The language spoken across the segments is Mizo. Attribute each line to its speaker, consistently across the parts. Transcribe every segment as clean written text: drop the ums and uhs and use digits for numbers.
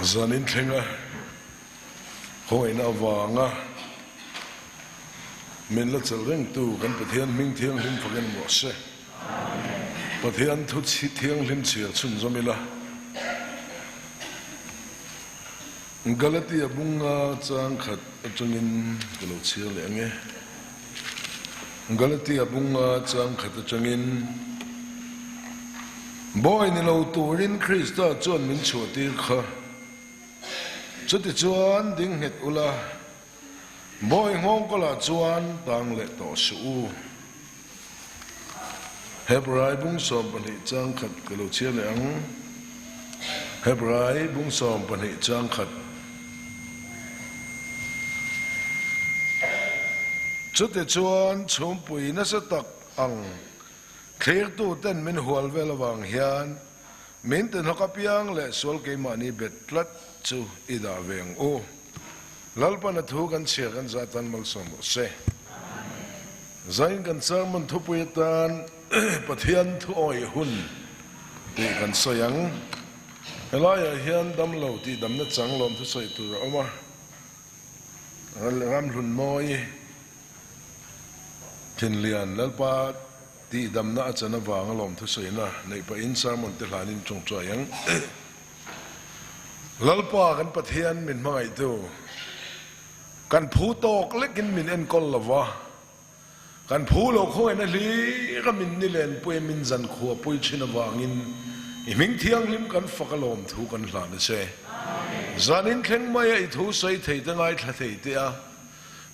Speaker 1: Zanin thlenga khawngaihna avanga min la chelh rengtu kan Pathian hming thianghlim fakin rawh se. Pathian thu thianghlim chhiar chhunzawm ila. Galatia bunga chang khat atangin ka lo chhiar leh ang e. Galatia bunga chang khat atangin, Bawi ni lo turin Krista chuan min chhuahtir kha. Chutichuan ding nghet ula, bawi nghawng kawlah chuan tang leh tawh suh u. Hebrai bung 12 chang khat ka lo chhiar leh ang. Hebrai bung 12 chang khat. Chutichuan chhumpui nasa tak ang thlirtu ten min hual vel avang hian min tihnawk apiang leh sual keimahni bet tlat chu i dah ve ang u. Lalpan a thu kan chhiar kan zah tan malsawm rawh se. Zain kan sermon thupui atan Pathian thu awih hun tih kan sawi ang. Helaiah hian damlo tih damna chang lawm thu sawi tur a awm a, Ramhlun Mawi, Thinlian, Lalpa tih damna a chan avanga lawm thu sawina neih pahin sermon te hlanin tawngtawi ang. Lalpa kan Pathian min hmangaihtu, kan phu tawk lekin min enkawl lo va, kan phu lo khawngaihna hlira min nilenpui a min zankhuapui thin avangin i hming thianghlim kan fak a lawm thu kan hlan a che. Zanin thleng maia i thu sawi thei te ngaithla thei te a,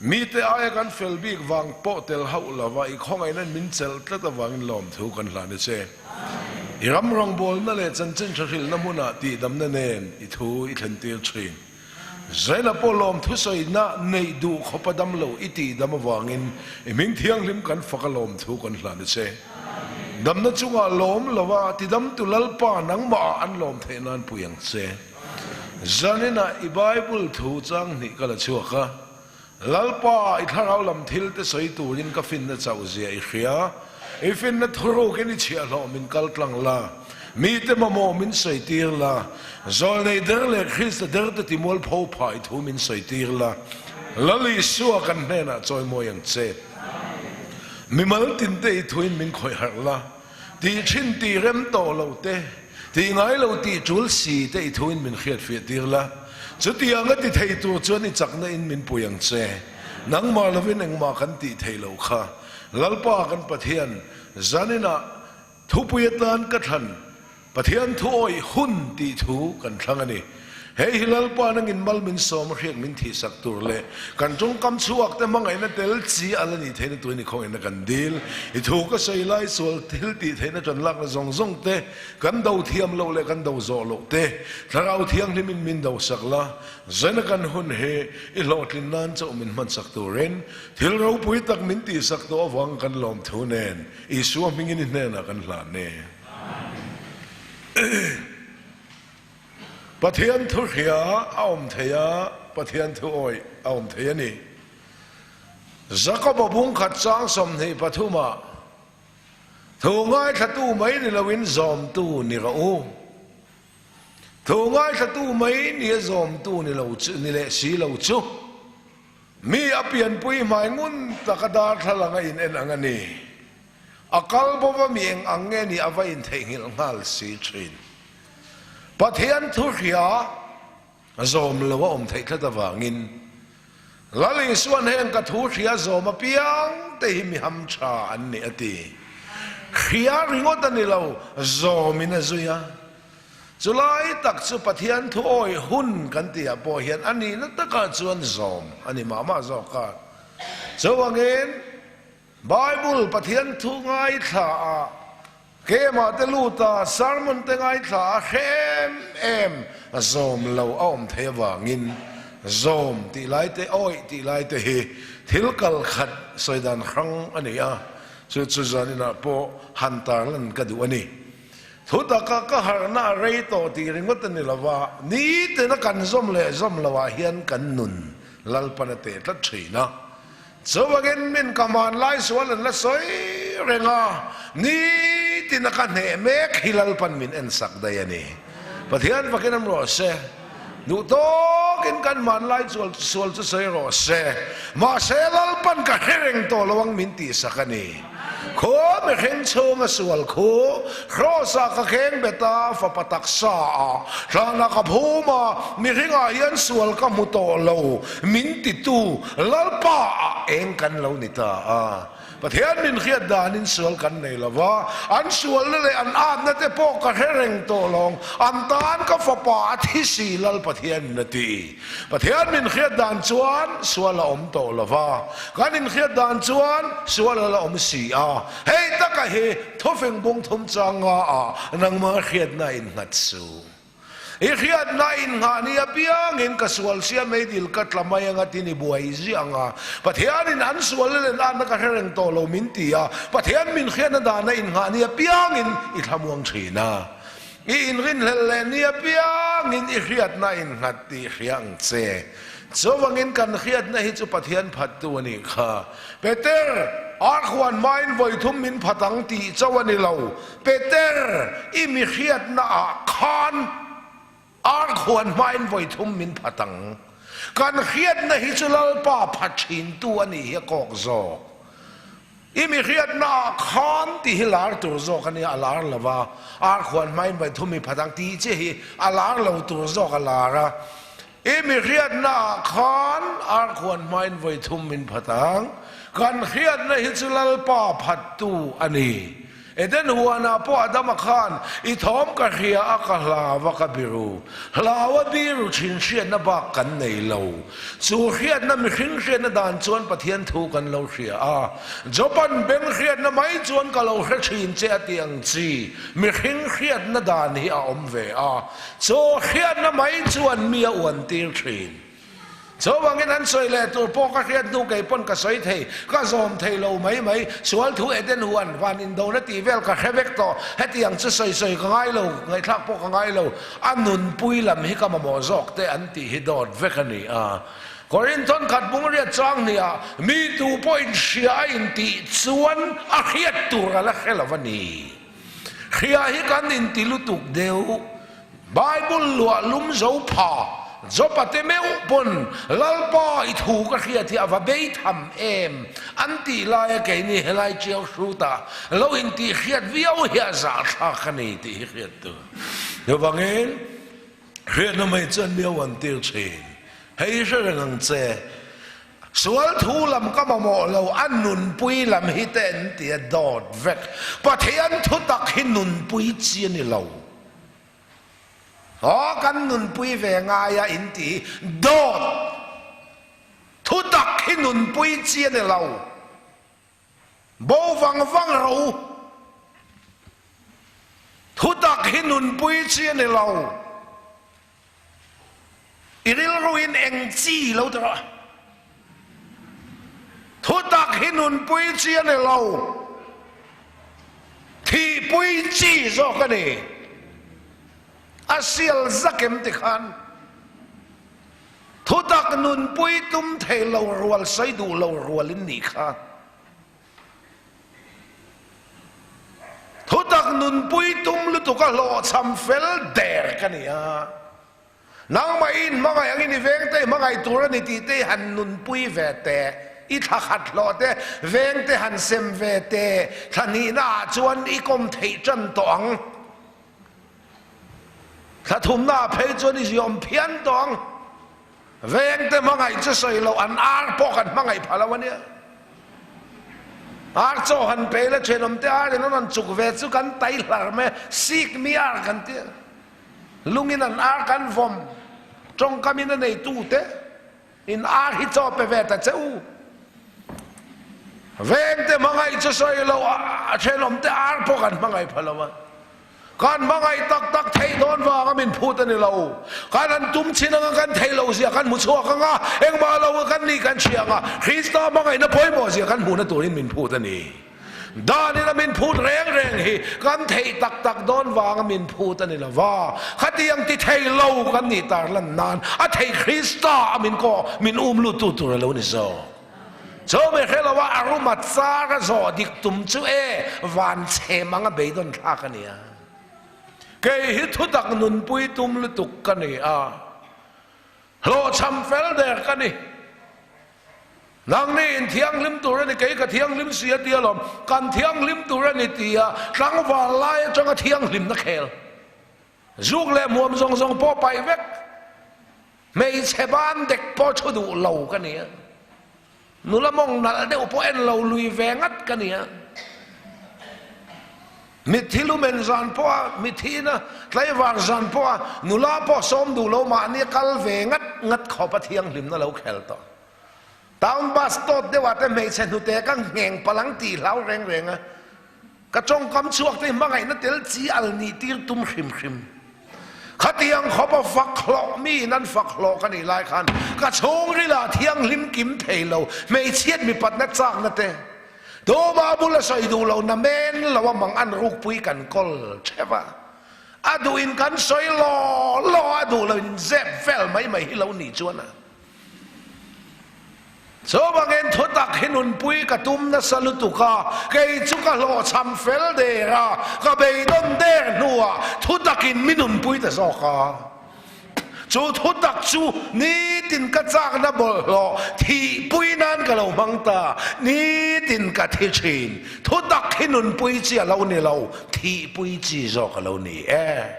Speaker 1: mite aia kan fel bik vang pawh tel hauh lo va, i khawngaihna min chelh tlat avangin lawm thu kan hlan a che. I ram rawngbawlna leh chanchin tha hrilhna hmunah tihdamna nen i thu i thlentir thin. Zaina pawh lawm thusawina neih duh khawpa dam lo i tihdam avangin i hming thianghlim kan fak a lawm thu kan hlan a che. Damna chungah lawm lova tidamtu Lalpa nangmahah an lawm theih nan pui ang che. Zaninah i Bible thu chang hnih ka la chhuak a. Lalpa, i thlarau lam thil te sawi turin ka finna chauh zia i hria. I finna thurukin i chhiahhlawh min kal tlang la, mite mamawh min sawi tir la, zawlnei der leh Krista der te timual pho phah i thu min sawi tir la. Lal Isua kan hnenah chawimawi ang che. Mimal tinte i thuin min khawih harh la, tih thin tih rem tawh lo te, Tih ngai lo tih tul si te i thuin min hriatfiah tir la, chutiang a ti thei tur chuan i chakna in min pui ang che. Nangmah lovin engmah kan tih thei lo kha. Lalpa kan Pathian, zaninah thupui atan ka thlan, Pathian thu awih hun tih thu kan thlang a ni. Hei hi Lalpa nangin mal min sawm a hriak min thihsak tur leh kan tawngkam chhuak te hmangaihna tel chi a la nih theihna tuin i khawngaihna kan dil. I thu ka sawi lai sual thil tih theihna tan lakna zawng zawng te, kan do thiam loh leh kan do zawh loh te, Thlarau Thianghlimin min do sak la, zaina kan hun hi i hlawhtlin nan chauh min hmansak turin thil ropui tak min tihsak tawh avang kan lawm thu nen Isua hmingin i hnenah kan hlan e. Pathian thu hria a awm thei a, Pathian thu awih a awm thei a ni. Jakoba bungkhat chang 23 ah, Thu ngaithlatu mai ni loin zawmtu ni rawh u. Thu ngaithlatu mai ni a zawmtu ni lo chu ni leh si lo chu mi a pianpui hmai ngun taka darthlalang a in en ang a ni. A kal bawva mi eng ang nge ni a va intheihnghilh nghal si thin. Pathian thu hria zawm lo a awm theih tlat avangin Lal Isuan heng ka thu hria zawm apiang te hi mi ham tha an ni a ti. Hria ringawt a ni lo, zawmin a zui a. Chulai tak chu Pathian thu awih hun kan tihah pawh hian a nihna takah chuan zawm a ni mah mah zawk a. Chuvangin Bible Pathian thu ngaithla a, kemah te lut a, sermon te ngaithla a hre em em zawm lo a awm thei avangin zawm tih lai te, awih tih lai te hi thil kal khat sawi dan hrang a ni a, chu chu zaninah pawh han tarlan ka duh a ni. Thu taka ka harhna a rei tawh tih ringawt a ni lova, nitina kan zawm leh zawm loah hian kan nun Lalpan a teh tlat thin a. Chuvangin min ka hmanlai sual an la sawi reng a, nitin a ka hneh mek hi Lalpan min en sak daih a ni. Pathian fakin awm rawh se. Duh tawkin kan hmanlai chual sual chu sawi rawh se, mahse Lalpan ka hre reng tawh lo ang min tihsak a ni. Khaw mihring chhunga sual khu Kraws-ah ka kheng bet a, fapa taksa ah thlanah ka phum a, mihringah hian sual ka hmu tawh lo min titu Lalpa ah eng kan lo ni ta a. Pathian min hriat danin sual kan nei lo va, an sualna leh an atna te pawh ka hre reng tawh lawng, an tan ka fapa a thi si Lal Pathianin a ti. Pathian min hriat dan chuan sual a awm tawh lo va, kan inhriat dan chuan sual a la awm si a. Hei taka hi thufing bung thum chang nga ah nangmah hriatna innghat suh. I hriatna innghah ni apiangin ka sual sia meidil ka tla mai anga tin i buai ziah ang a. Pathianin an sual le len atna ka hre reng tawh lo min ti a, Pathian min hriatna dana innghah ni apiangin i thlamuang thin a. I inrinhlelh leh ni apiangin i hriatna innghat tih hria ang che. Chuvangin kan hriatna hi chu Pathian phattu a nih kha. Peter, Arkhuan hmain vawithum min phat ang tih chauh a ni lo. Peter, i mi hriatna ah khan arkhuan hmain vawithum min phat ang. Kan hriatna hi chu Lalpa phat thintu a nih hi a kawk zawk. I mi hriatna ah khan tih hi lar tur zawk a nia, a lar lo va. Arkhuan hmain vawithum mi phat ang tih che hi a lar lo tur zawk a lar a. I mi hriatna ah khan arkhuan hmain vawithum min phat ang. Kan hriatna hi chu Lalpa phattu a ni. Eden huanah pawh Adama khan, I thawm ka hria a, ka hlau a, ka biru. Hlau a biru thin hriatna bak kan nei lo. Chu hriatna mihring hriatna dan chuan Pathian thu kan lo hria a. Joban beng hriatna mai chuan ka lo hre thin che a ti ang chi. Mihring hriatna dan hi a awm ve a. Chu hriatna mai chuan mi a uantir thin. Chuvangin an sawi leh tur pawh ka hriat hnu kei pawn ka sawi thei, ka zawm thei lo mai mai. Sual thu Eden huan van indona tih vel ka hre vek tawh. Hetiang chu sawi sawi ka ngai lo, ngaihthlak pawh ka ngai lo. A nunpui lam hi ka mamawh zawk te an tih hi dawt vek a ni a. Korinthon khat bung riat chang hniah mi tu pawhin hria a intih chuan a hriat tur a la hre lo a ni. Hria hi kan inti lutuk deuh. Bible luah lum zo pha Jopa te meuh pawn Lalpa i thu ka hriat hi a va bei tham em an tih laia keini helai chiau hrutah lo intih hriat viau hi a zahthlak a ni tih hi hriat tur. Chuvangin hriatna mai chuan miau an tir thin. Hei hi hre reng ang che. Sual thu lam ka mamawh lo, a nunpui lam hi te an ti a dawt vek. Pathian thu tak hi nunpui chi a ni lo. Aw kan nunpui ve ngai a in ti hi dawt. Thu tak hi nunpui chi a ni lo. Bo vang vang ro. Thu tak hi nunpui chi a ni lo. I rilruin eng chi lo ti rawh. Thutak hi nunpui chi a ni lo. Thihpui chi zawk a ni. A sial zakem ti khan thutak nunpui tum thei lo rual sawi duh lo rual in nih kha. Thutak nunpui tum lutuk a hlawhchham fel der ka ni a. Nangmah i inhmangaih angin i vengte i hmangaih tur a ni tih te i han nunpui ve teh, i thla khat hlawh te, vengte han sem ve teh, thla hnihna ah chuan i kawm theih tan tawh ang. Thla thumna ah phei chuan i ziawm phian tawh ang. Vengte hmangaih chu sawi loh an ar pawh kan hmangaih pha lo a nia. Ar chaw han pe ila thenawmte ar in an rawn chuk ve chu kan tai hlar mai a, sik mi ar kan ti a. Lungin an ar kan vawm, tawngkamin a neitute in ar hi chaw pe ve ta che u. Vengte hmangaih chu sawi loh a thenawmte ar pawh kan hmangaih pha lo a. Kan hmangaih tak tak theih dawn vanga min phut a ni lo. Kan han tum chin anga kan theih loh zia kan hmu chhuak anga, engmah lo kan nih kan hria anga, Krista hmangaihna pawimawh zia kan hmuhna turin min phut a ni. Danin a min phut reng reng hi kan theih tak tak dawn vanga min phut a ni lo va, khatiang ti thei lo kan nih tar lan nan a theih Krista a min kawh min um lut tu tur a lo ni zawk. Chu mi hre lo a aruma char a zawh dik tum chu e van chhem anga beidawn thlak a nia. Kei hi thutak nunpui tum lutuk ka ni a. Hlawhchham fel der ka ni. Nangni in thianghlim tur a ni, kei ka thianghlim si a ti alawm. Kan thianghlim tur a ni tia tlangval lai atanga thianghlimna khel. Zuk leh hmuam zawng zawng pawh paih vek. Hmeichhe ban dek pawh thu duh lo ka ni a. Nula mawng nalh deuh pawh en lo lui ve ngat ka ni a. Mitthi lumen zan pawha mithiina tlaivar zan pawha nula pawh sawm duh lo mahni a kal ve ngat ngat khawp a thianghlimna lo khel tawh. Town bus tawt deuhah te hmeichhe hnute ka ngheng palang tih hlau reng reng a. Ka tawngkam chhuak te hi hmangaihna tel chi al nih tir tum hrim hrim. Khatiang khawp a fak hlawh mi in an fak hlawh ka nih lai khan ka chhungril ah thianghlim kim thei lo hmeichhiat mipatna chakna te Tuma bula sawi duh lo na men lo a mang an rukpui kan kawl theuh a, a duh in kan sawi law law a duh lo in zep vel mai mai hi lo nih chuan a Chuvangin thutak hi nunpui ka tum nasa lutuk a, kei chu ka hlawhchham fel der a, ka beidawn der hnuah thutakin mi nunpui ta zawk a. Chu thutak chu nitin ka chakna bawlhhlawh thihpui nan ka lo hmang ta, nitin ka thi thin. Thutak hi nunpui chi a lo ni lo, thihpui chi zawk a lo ni e.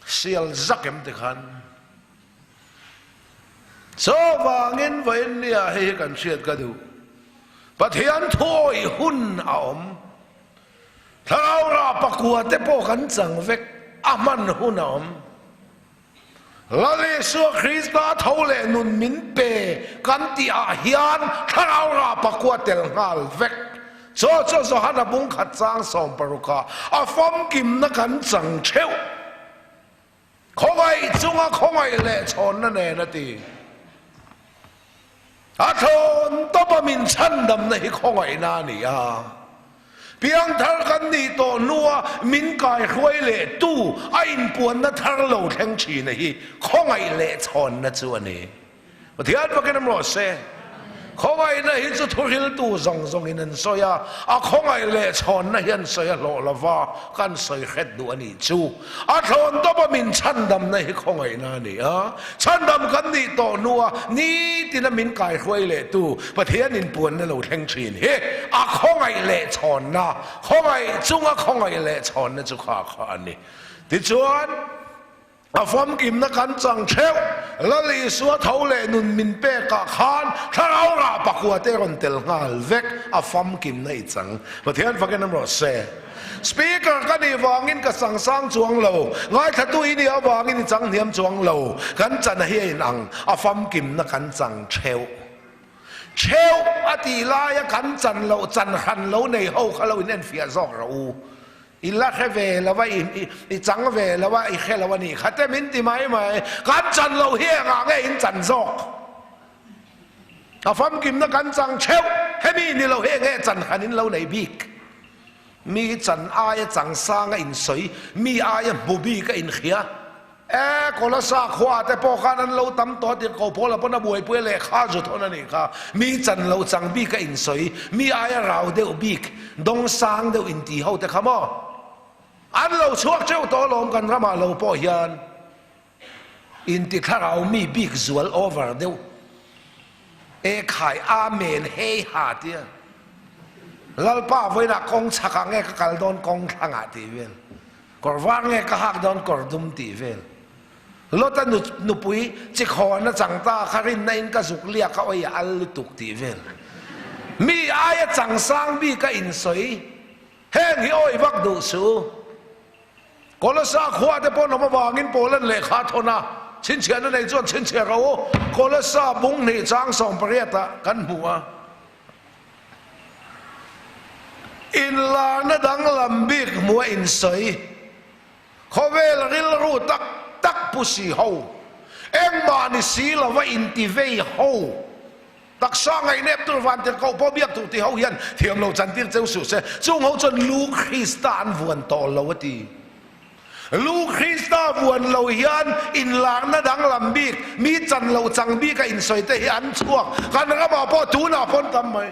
Speaker 1: Sial zak em ti khan. Chuvangin vawiin nia hei hi kan hriat ka duh. Pathian thuawih hun a awm. Thlarau rah pakua te pawh kan chang vek, a hman hun a awm. Lal Isua Krista tho leh nun min pe kan tih ah hian thlarau rah pakua tel nghal vek. Chaw chu Johana bung khat chang 16 ah a famkimna kan chang theuh. Khawngaih chunga khawngaih leh chhawnna nen a ti. A thlawn tawpa min chhandamna hi khawngaihna a ni a. Piangthar kan nih tawh hnua min kaihruai leh tu a inpuanna thar lo thleng thina hi khawngaih leh chhawnna chu a ni. Pathian fakin awm rawh se. Khawngaihna hi chu thuhriltu zawng zawngin an sawi a, a khawngaih leh chhawnna hi an sawi a hlawh lo va, kan sawi hret duh a nih chu. A thlawn tawpa min chhandamna hi khawngaihna a ni a, chhandam kan nih tawh hnua nitina min kaihruai lehtu Pathian inpuanna lo thleng thin hi a khawngaih leh chhawnna, khawngaih chunga khawngaih leh chhawnna chu kha kha a ni. Tichuan. A famkimna kan chang theuh. Lal Isua tho leh nun min pekah khan thlarau rah pakua te rawn tel nghal vek a famkimna i chang. Pathian fakin awm rawh se. Speaker ka nih vangin ka sang sang chuang lo, ngaithlatu i nih avangin i chang hniam chuang lo. Kan chana hi a inang, a famkimna kan chang theuh. Theuh a tih laia kan chan loh chan hran lo nei ho kha lo inenfiah zawk rawh u. I la hre ve lo a, i chang ve lo a, i hre lo a nih kha te min ti mai mai. Kan chan loh hi engah nge in chan zawk? A famkimna kan chang theuh, hemi ni lo hi enge chan han in lo nei bik? Mi chan aia chang sang a insawi, mi aia hmu bik a inhria. E, Kolasa khua te pawh khan an lo tam tawh a tirh ko Paula pawn a buaipui a lehkha zu thawn a nih kha. Mi chan lo chang bik a insawi, mi aia rau deuh bik, dawng sang deuh inti ho te kha maw? An lo chhuak teuh tawh alawm kan ramah lo pawh hian inti thlarau mi bik zual over deuh. E khai Amen hei ha tia Lalpa vawiinah kawng chhakah nge ka kal dawn kawng thlangah tih vel. Kawr var nge ka hak dawn kawr dum tih vel. Lota nupui chi khawn a chang ta kha rinna in ka zuk liak a awi a al lutuk tih vel. Mi aia chang sang bik a insawi heng hi awi vak duh suh u. Kolosa khua te pawh an awm avangin Poland lehkha a thawn a, chhinchhiahna nei chuan chhinchhiah rawh u. Kolosa bung hnih chang 18 ah kan hmu a. Inlarna danglam bik hmuh a insawi. Khawvel rilru tak tak pu si ho, engmah ni si lova inti vei ho, taksa ngaihnep tur van tir koh pawh biak tur ti ho hian thiam lo chantir cheu suh se. Chung ho chuan Lu Krista an vuan tawh lo a ti. Lu Krista vuan lo hian inlarna danglam bik, mi chan loh chang bika insawi te hi an chhuak. Kan ramah pawh tunah pawn tam mai.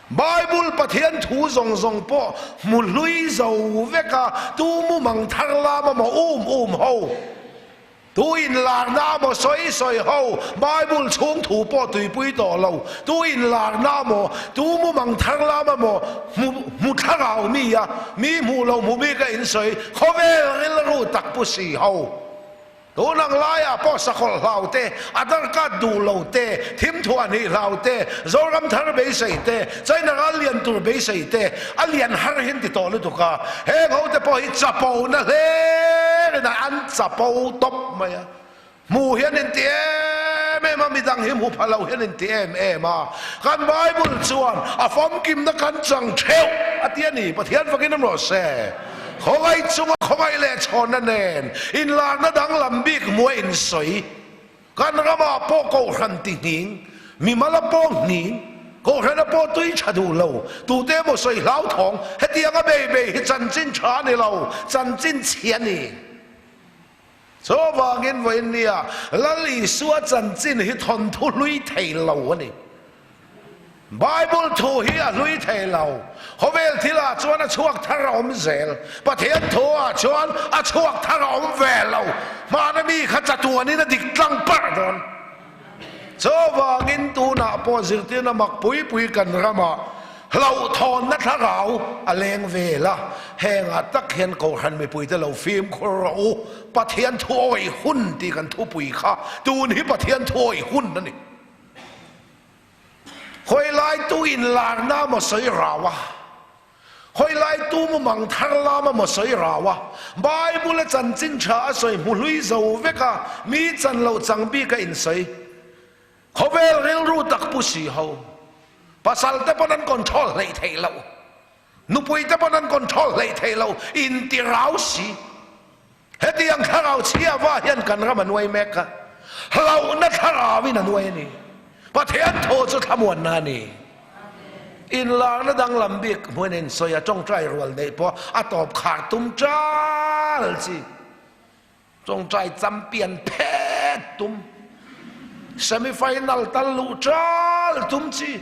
Speaker 1: Bible Pathian thu zawng zawng pawh hmu hlui zo vek a, tu mumang thar lam a maw um um ho. Tu inlarna maw sawi sawi ho, Bible chhung thu pawh tuipui tawh lo, tu inlarna maw, tu mumang thar lama maw, hmu hmu thlarau mi a, mi hmuh lo hmu bik a insawi, khawvel rilru tak pu si ho. Tun ang laiah pawh sakawlh hlau te, Aadhaar card duh lo te, thimthuah hnih hlau te, Zoram thar beisei te, China ral lian tur beisei te, a lian har hi an ti tawh lutuk a, heng ho te pawh hi chapo na hlerin a an chapo tawp mai a, hmu hian in ti em em a, midang hi hmu pha lo hian in ti em em a, kan Bible chuan a famkimna kan chang theuh a ti a ni, Pathian fakin awm rawh se. Khawngaih chunga khawngaih leh chhawnna nen inlarna danglam bik hmuh a insawi. Kan ramah pawh kohhran ti hning, mimala pawh hning, kohhrana pawh tui tha duh lo, tute emaw sawi hlauthawng, hetianga bei bei hi chanchin tha a ni lo, chanchin chhia a ni. Chuvangin vawiin nia Lal Isua chanchin hi thawnthu hlui thei lo a ni. Bible thu hi a hlui thei lo. Khawvel thilah chuan a chhuak thar a awm zel. Pathian thu ah chuan a chhuak thar a awm ve lo. Hmana mi kha chatuanin a dik tlang parh dawn. Chuvangin tunah pawh zirtirna mak pui pui kan ramah hlauhthawnna thlarau a leng vel a, hengah tak hian Kohhran mipuite lo fimkhur rawh u, Pathian thu awih hun tih kan thupui kha tun hi Pathian thu awih hun a ni. Hawi laitu inlarna maw sawi rau a? Hawi laitu mumang thar lama maw sawi rau a? Bible a chanchin tha a sawi hmu hlui zo vek a, mi chan loh chang bik a insawi. Khawvel rilru tak pu si ho. Pasal te pawn an control hleih theih loh. Nupui te pawn an control hleih theih loh. Inti rau si. Hetiang thlarau chhiava hian kan ram a nuai mek a, hlauhna thlarauin a nuai a ni. Pathian thaw chu thlamuanna a ni. Inlarna danglam bik hmuin a insawi a, tawngtai rual neih pawh a tawp khar tum ṭal chi. Tawngtai champion phet tum, semi final tal luh ṭal tum chi.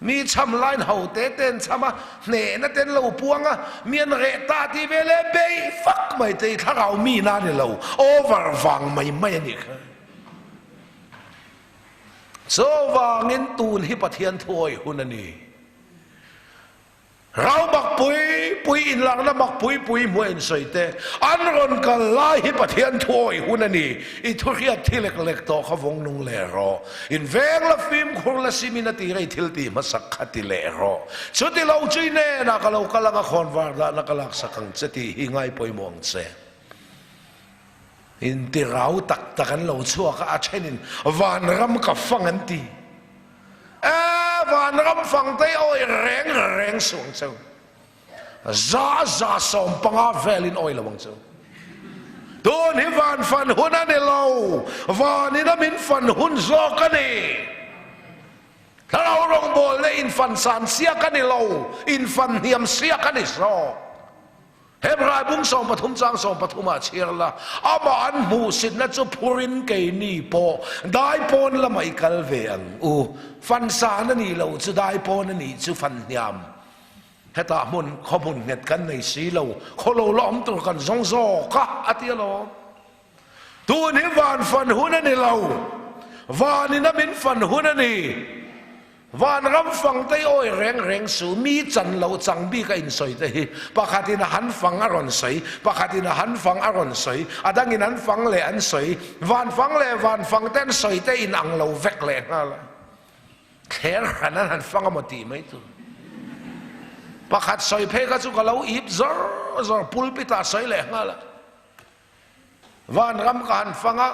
Speaker 1: Mi chham lain ho te te an chham a, hnehna te an lo puang a, mi an reh ta tih vel e beih fak mai te hi thlarau mi na a ni lo, over vang mai mai a nih kha. Chuvangin tun hi Pathian thuawih hun a ni. Rau mak pui pui inlakna mak pui pui hmuh a insawi te, an rawn kal lai hi Pathian thu awih hun a ni. I thu hriat thi lek lek tawh kha vawng nung leh rawh. In veng la fimkhur la simin a tih rei thil tih hmasak kha ti leh rawh. Chuti lo chu i hnenah ka lo kal ang a khawnvar dahna ka laksak ang che tih hi ngai pawimawh ang che. Inti rau tak tak an lo chhuak a, a thenin vanram ka fang an ti. E vanram fangtei awi reng reng suh ang cheu. Za 150 velin awi lo ang cheu. Tun hi van fan hun a ni lo, vanin a min fan hun zawk a ni. Thlarau rawngbawlna infan san siak a ni lo, infan hniam siak a ni zawk. Hebrai bung 13 chang 13 ah chhiar la, amah an hmuhsitna chu phurin keini pawh daipawn lamah i kal ve ang u. Fansan a nih loh chu daipawn a nih chu fan hniam. Hetah hmun khaw hmun nghet kan nei si lo, khaw lo la awm tur kan zawng zawk a, a ti alawm. Tun hi van fan hun a ni lo, vanin a min fan hun a ni. Vanram fang te awi reng reng su, mi chan lo chang bik a insawi te hi pakhatin a han fang a rawn sawi, pakhatin a han fang a rawn sawi, a dangin an fang leh an sawi, van fang leh van fang te an sawi te in ang lo vek leh nghal a. Thler hran an han fang a maw tih mai tur. Pakhat sawi phei kha chu ka lo ip zawr zawr, pulpit ah sawi leh nghal a. Vanram ka han fang a.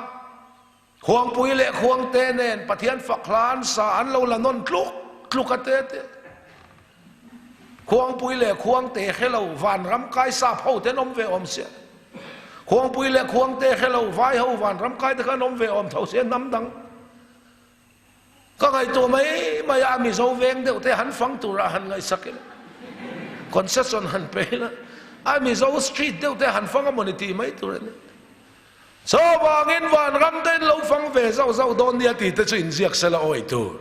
Speaker 1: Khuangpui leh khuangte nen Pathian fak hla an sa an lo la nawn tluk tluk a te te. Khuangpui leh khuangte hre lo vanram kai sap ho te an awm ve awm sia. Khuangpui leh khuangte hre lo vai ho vanram kai te kha an awm ve awm tho sia hnam dang. Ka ngaihtuah mai mai a, Mizo veng deuh te han fang turah han ngaihsak ila, concession han pe ila, a Mizo street deuh te han fang a mawni tih mai tur a ni. Chuvangin vanram te in lo fang ve zauh zauh dawn nia tih te chu inziak sela awi tur.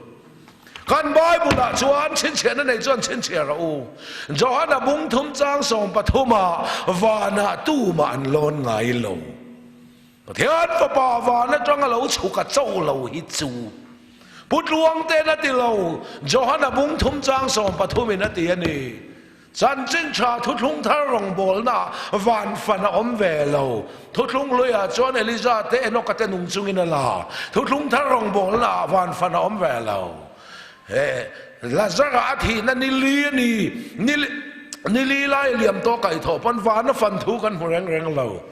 Speaker 1: Kan Bible ah chuan chhinchhiahna nei chuan chhinchhiah rawh u. Johana bung thum chang 13 ah vanah tumah an lawn ngai lo. Pathian Fapa van atanga lo chhuk a cho lo hi chu Pu Tluangte'n a ti lo, Johana bung thum chang 13 in a ti a ni. Chanchin tha thuthlung thar rawngbawlnaah van fan a awm ve lo. Thuthlung hluiah chuan Eliza te Enoka te nung chungin a la. Thuthlung thar rawngbawlnaah van fan a awm ve lo. He Lazara a thihna ni li a ni. Ni li lai liam tawh kaihthawh pawn van a fan thu kan hmu reng reng lo.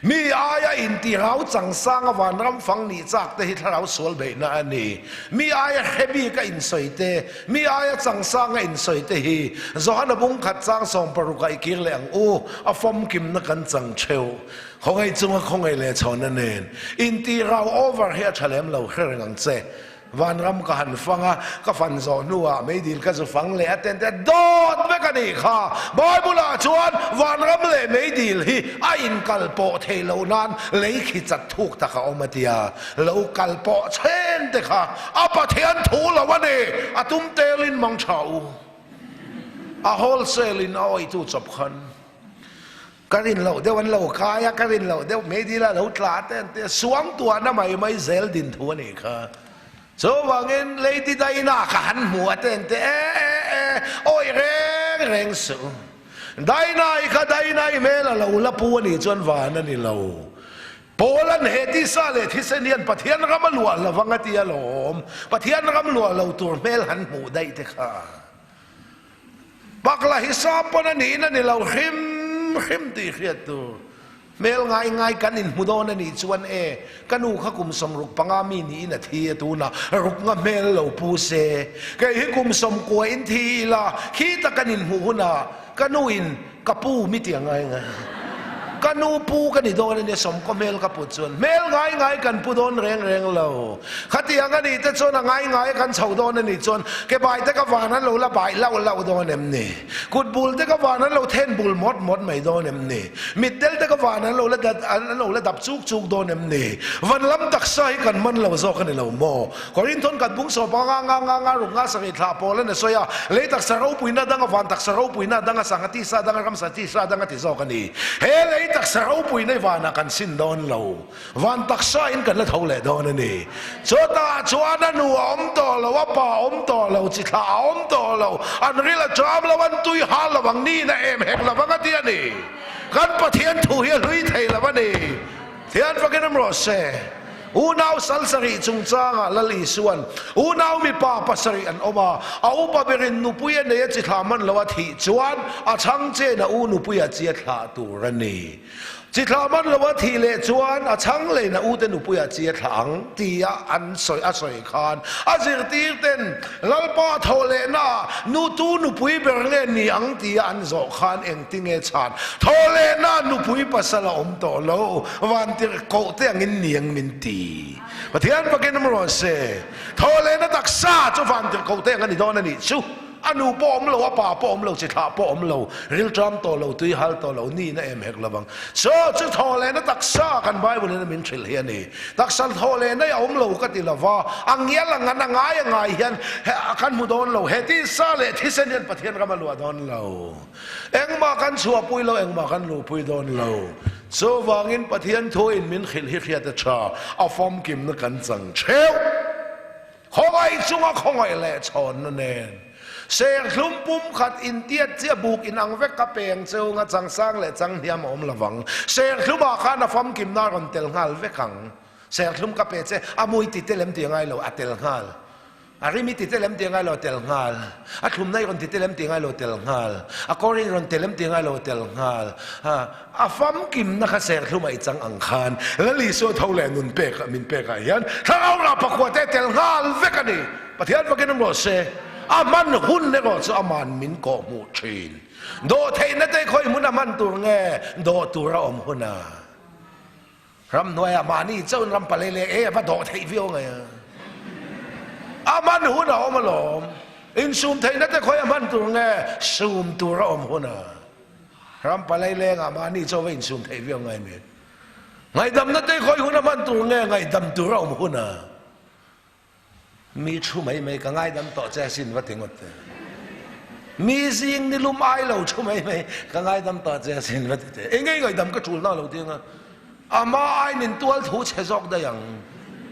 Speaker 1: Mi aia intirau changsanga vanram fang nih chak te hi thlarau sual beihna a ni. Mi aia hre bik a insawi te, mi aia changsanga insawi te hi Johana bung khat chang 60 ah i kir leh ang u, a fawmkimna kan chang theuh. Khawngaih chunga khawngaih leh chhawna nen intirau over hi a tha lem lo hre reng ang che. Vanram ka han fang a, ka fan zawh hnuah meidil ka zu fang leh a ten te dawt vek a nih kha. Bible-ah chuan vanram leh meidil hi a inkal pawh thei lo nan lei khi chat thuk tak a awm a tia. Lo kal pawh chhen te kha a Pathian thu lo a ni. A tum telin mang tha u. A wholesale in a awihtu chawp khan. Ka rin loh deuh an lo kai a, ka rin loh deuh meidil a lo tla te an ti a, suang tuahna mai mai zel din thu a nih kha. Chuvangin Lady Diana ka han hmu a te an ti e e e, awih reng reng suh. Diana-i kha Diana-i hmel a lo la pu a nih chuan van a ni lo. Paul-a'n he tisa leh thisen hian Pathian ram a luah lo vang a ti alawm. Pathian ram luah lo tur hmel han hmuh daih te kha. Pakla hi sap pawn a niin a ni lo hrim hrim tih hriat tur. Hmel ngai ngai kan inhmu dawn a nih chuan e, ka nu kha kum 65 mi niin a thi a tunah ruknga hmel lo pu se. Kei hi kum 90 in thi ila khi tak kan inhmuh hunah ka nu in Ka pu mi tih a ngai ngai. Ka nu pu ka ni dawn a nia sawmkaw hmel ka put chuan hmel ngai ngai kan pu dawn reng reng lo. Khatiang a nih te chuan a ngai ngai a kan chho dawn a nih chuan ke bai te ka van an lo la bai lauh lauh dawn em ni? Kut bul te ka van an lo then bul mawt mawt mai dawn em ni? Mitdel te ka van an lo la an lo la dap chuk chuk dawn em ni? Van lam taksa hi kan man lo zawk a ni lo maw? Korinthon kan bung sawpa nga nga nga nga ruk nga sarih thlah pawl an a sawi a, lei taksa ropuina danga van taksa ropuina danga sangha tisa danga ramsa tisa danga ti zawk a ni. He lei taksa ropuina hi vanah kan sin dawn lo, van taksa in kan la tho leh dawn a ni. Chutah chuan a nu a awm tawh lo, a pa a awm tawh lo, chi thlah a awm tawh lo, an ril a ṭam lo, an tui hal lo ang, niin a em hek lo ang a ti a ni. Kan Pathian thu hi a hlui thei lo a ni. Thian fakin awm rawh se. Unau sal sarih chungchangah Lal Isua'n unau mipa pasarih an awm a, a upa berin nupui a nei a chi thlah hman lo a thih chuan a chhang chen a u nupui a chi a thlah tur a ni. Chi thlah hman lo a thih leh chuan a chhang leiin a ute nupui a chi a thlah ang tia an sawi a sawi khan a zirtir ten Lalpa thaw lehna nu tu nupui ber nge ni ang tia an zawh khan engtinge chhan thaw lehna nupui pasal a awm tawh lo. Vantirh koh te angin niang min ti. Pathian fakin awm rawh se. Thawhlehna taksa chu vantirh koh te ang a ni dawn a nih chu. A nu pawh awm lo, a pa pawh awm lo, chi thlah pawh awm lo, rilṭam tawh lo, tui hal tawh lo, nihna em hek lovang. Chaw chu thawhlehna taksa kan Bible in a min hrilh hi a ni. Taksa thawhlehna hi a awm lo ka ti lova, a ngial ang an a ngai a ngai hian kan hmu dawn lo. He tisa leh thisen hian Pathian ram a luah dawn lo. Engmah kan chhuahpui lo, engmah kan luhpui dawn lo. Chuvangin Pathian thuin min hrilh hi hriat a tha, a famkimna kan chang theuh. Khawngaih chunga khawngaih leh chhawnna nen. Serthlum pum khat intiat chiah buk inang vek ka peng cheunga changsang leh changhniam a awm lovang. Serthlumah khan a famkimna a rawn tel nghal vek ang. Serthlum ka pe che, a mui ti tel em ti angai lo, a tel nghal. A rim i ti tel em ti angai lo tel nghal. A thlumna i rawn ti tel em ti angai lo tel nghal. A kawr i rawn tel em ti angai lo tel nghal. A famkimna kha serthlum ah i chang ang khan Lal Isua tho leh nun pek min pek ah hian thlarau rah pakua te tel nghal vek a ni. Pathian fakin awm rawh se. A hman hun erawh chu aman min kawh hmuh thin. Dawhtheihna te khawi hmun a hman tur nge dawh tur a awm hun a. Ramhnuaiah mahni chauhin ram palei leh e a va dawh theih viau ngai a. A man hun a awm alawm. Insum theihna te khawi a hman tur nge sum tur a awm hun a. Ram palei lengah mahni chauh va insum theih viau ngai mi. Ngaihdamna te khawi hun a hman tur nge ngaihdam tur a awm hun a. Mi thu mai mai ka ngaidam tawh che asin va ti ngawt te. Mi zing ni lum ai lo thu mai mai ka ngaidam tawh che asin va ti te. Engei ngaidam ka tul na lo ti anga. A hma aiin in tual thu chhe zawk daih ang.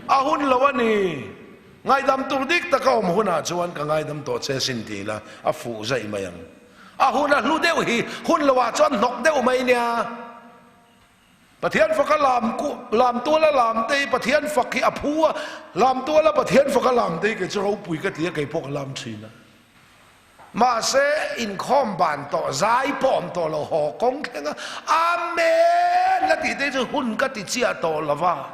Speaker 1: A hun lo a ni. Ngaidam tur dik taka awm hunah chuan ka ngaidam tawh che sin ti ila a fuh zaih mai ang. A hun a hlu deuh hi hun loah chuan hnawk deuh mai nia. Pathian faka lam lam tuala lam te hi Pathian fak hi a phu a, lam tuala Pathian faka lam te hi kei chu ropui ka ti a, kei pawh ka lam thin a. Mahse inkhawm ban tawh zai pawh awm tawh lo haw kawng thleng a, Amen! a tih te chu hun ka ti chiah tawh lo va,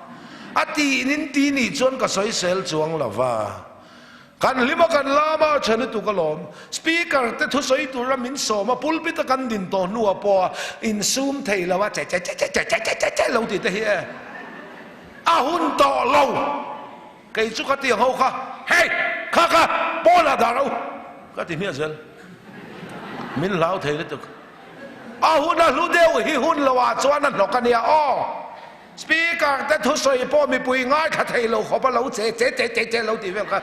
Speaker 1: a tihnin ti nih chuan ka sawisel chuang lo va. Kan hlim a kan lam a tha lutuk alawm. Speaker te thusawi tura min sawm a, pulpit a kan din tawh hnuah pawh a insum thei lo a, che che che che che che che che che lo tih te hi e a hun tawh lo. Kei chu ka ti ang ho kha, hei kha kha pawnah dah ro ka ti hmiah zel. Min hlau thei lutuk. A hun a hlu deuh hi hun loah chuan a hnawk a nia aw. Speaker te thusawi pawh mipui ngaithla thei lo khawp a lo che che che che che lo tih vel kha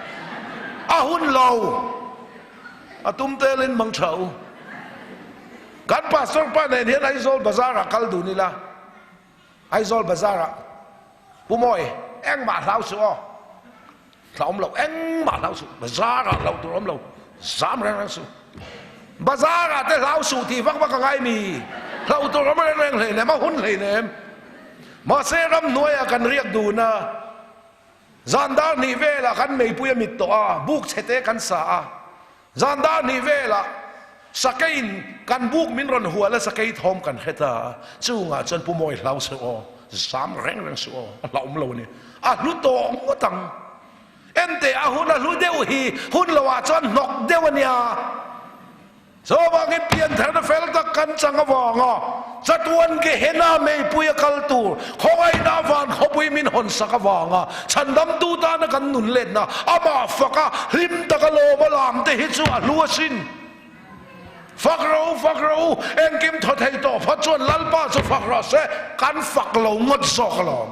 Speaker 1: a hun lo. A tum telin mang tha u. Kan pastor pa nen hian Aizawl bazar ah kal dun ila. Aizawl bazar ah Pu Mawi engmah hlau suh aw. Thla awm lo engmah hlau suh. Bazar ah hlauh tur awm lo. Zam reng reng suh. Bazar ah te hlau suh tih vak vak a ngai mi. Hlauh tur awm reng reng hleinem a hun hleinem. Mahse ramhnuai ah kan riak dun a, zan dar hnih vel ah kan meipui a mit tawh a, buk chhe te kan sa a, zan dar hnih vel ah sakei in kan buk min rawn hual a sakei thawm kan hre ta a, chungah chuan Pu Mawi hlau suh aw, zam reng reng suh aw, a hlauhawm lo a ni, a hlu tawh ngawt ang. Enteh a hun a hlu deuh hi hun lo ah chuan hnawk deuh a nia. Chuvangin piantharna fel tak kan chang avanga chatuan Gehenna meipui a kal tur khawngaihna van khawpui min hawn sak avanga chhandamtu tana kan nun letna amah faka hlim taka lawm a lam te hi chu a hlu asin. Fak rawh u, fak rawh u, engkim thaw thei tawh phawt chuan Lalpa chu fak rawh se, kan fak lo ngawt zawk alawm.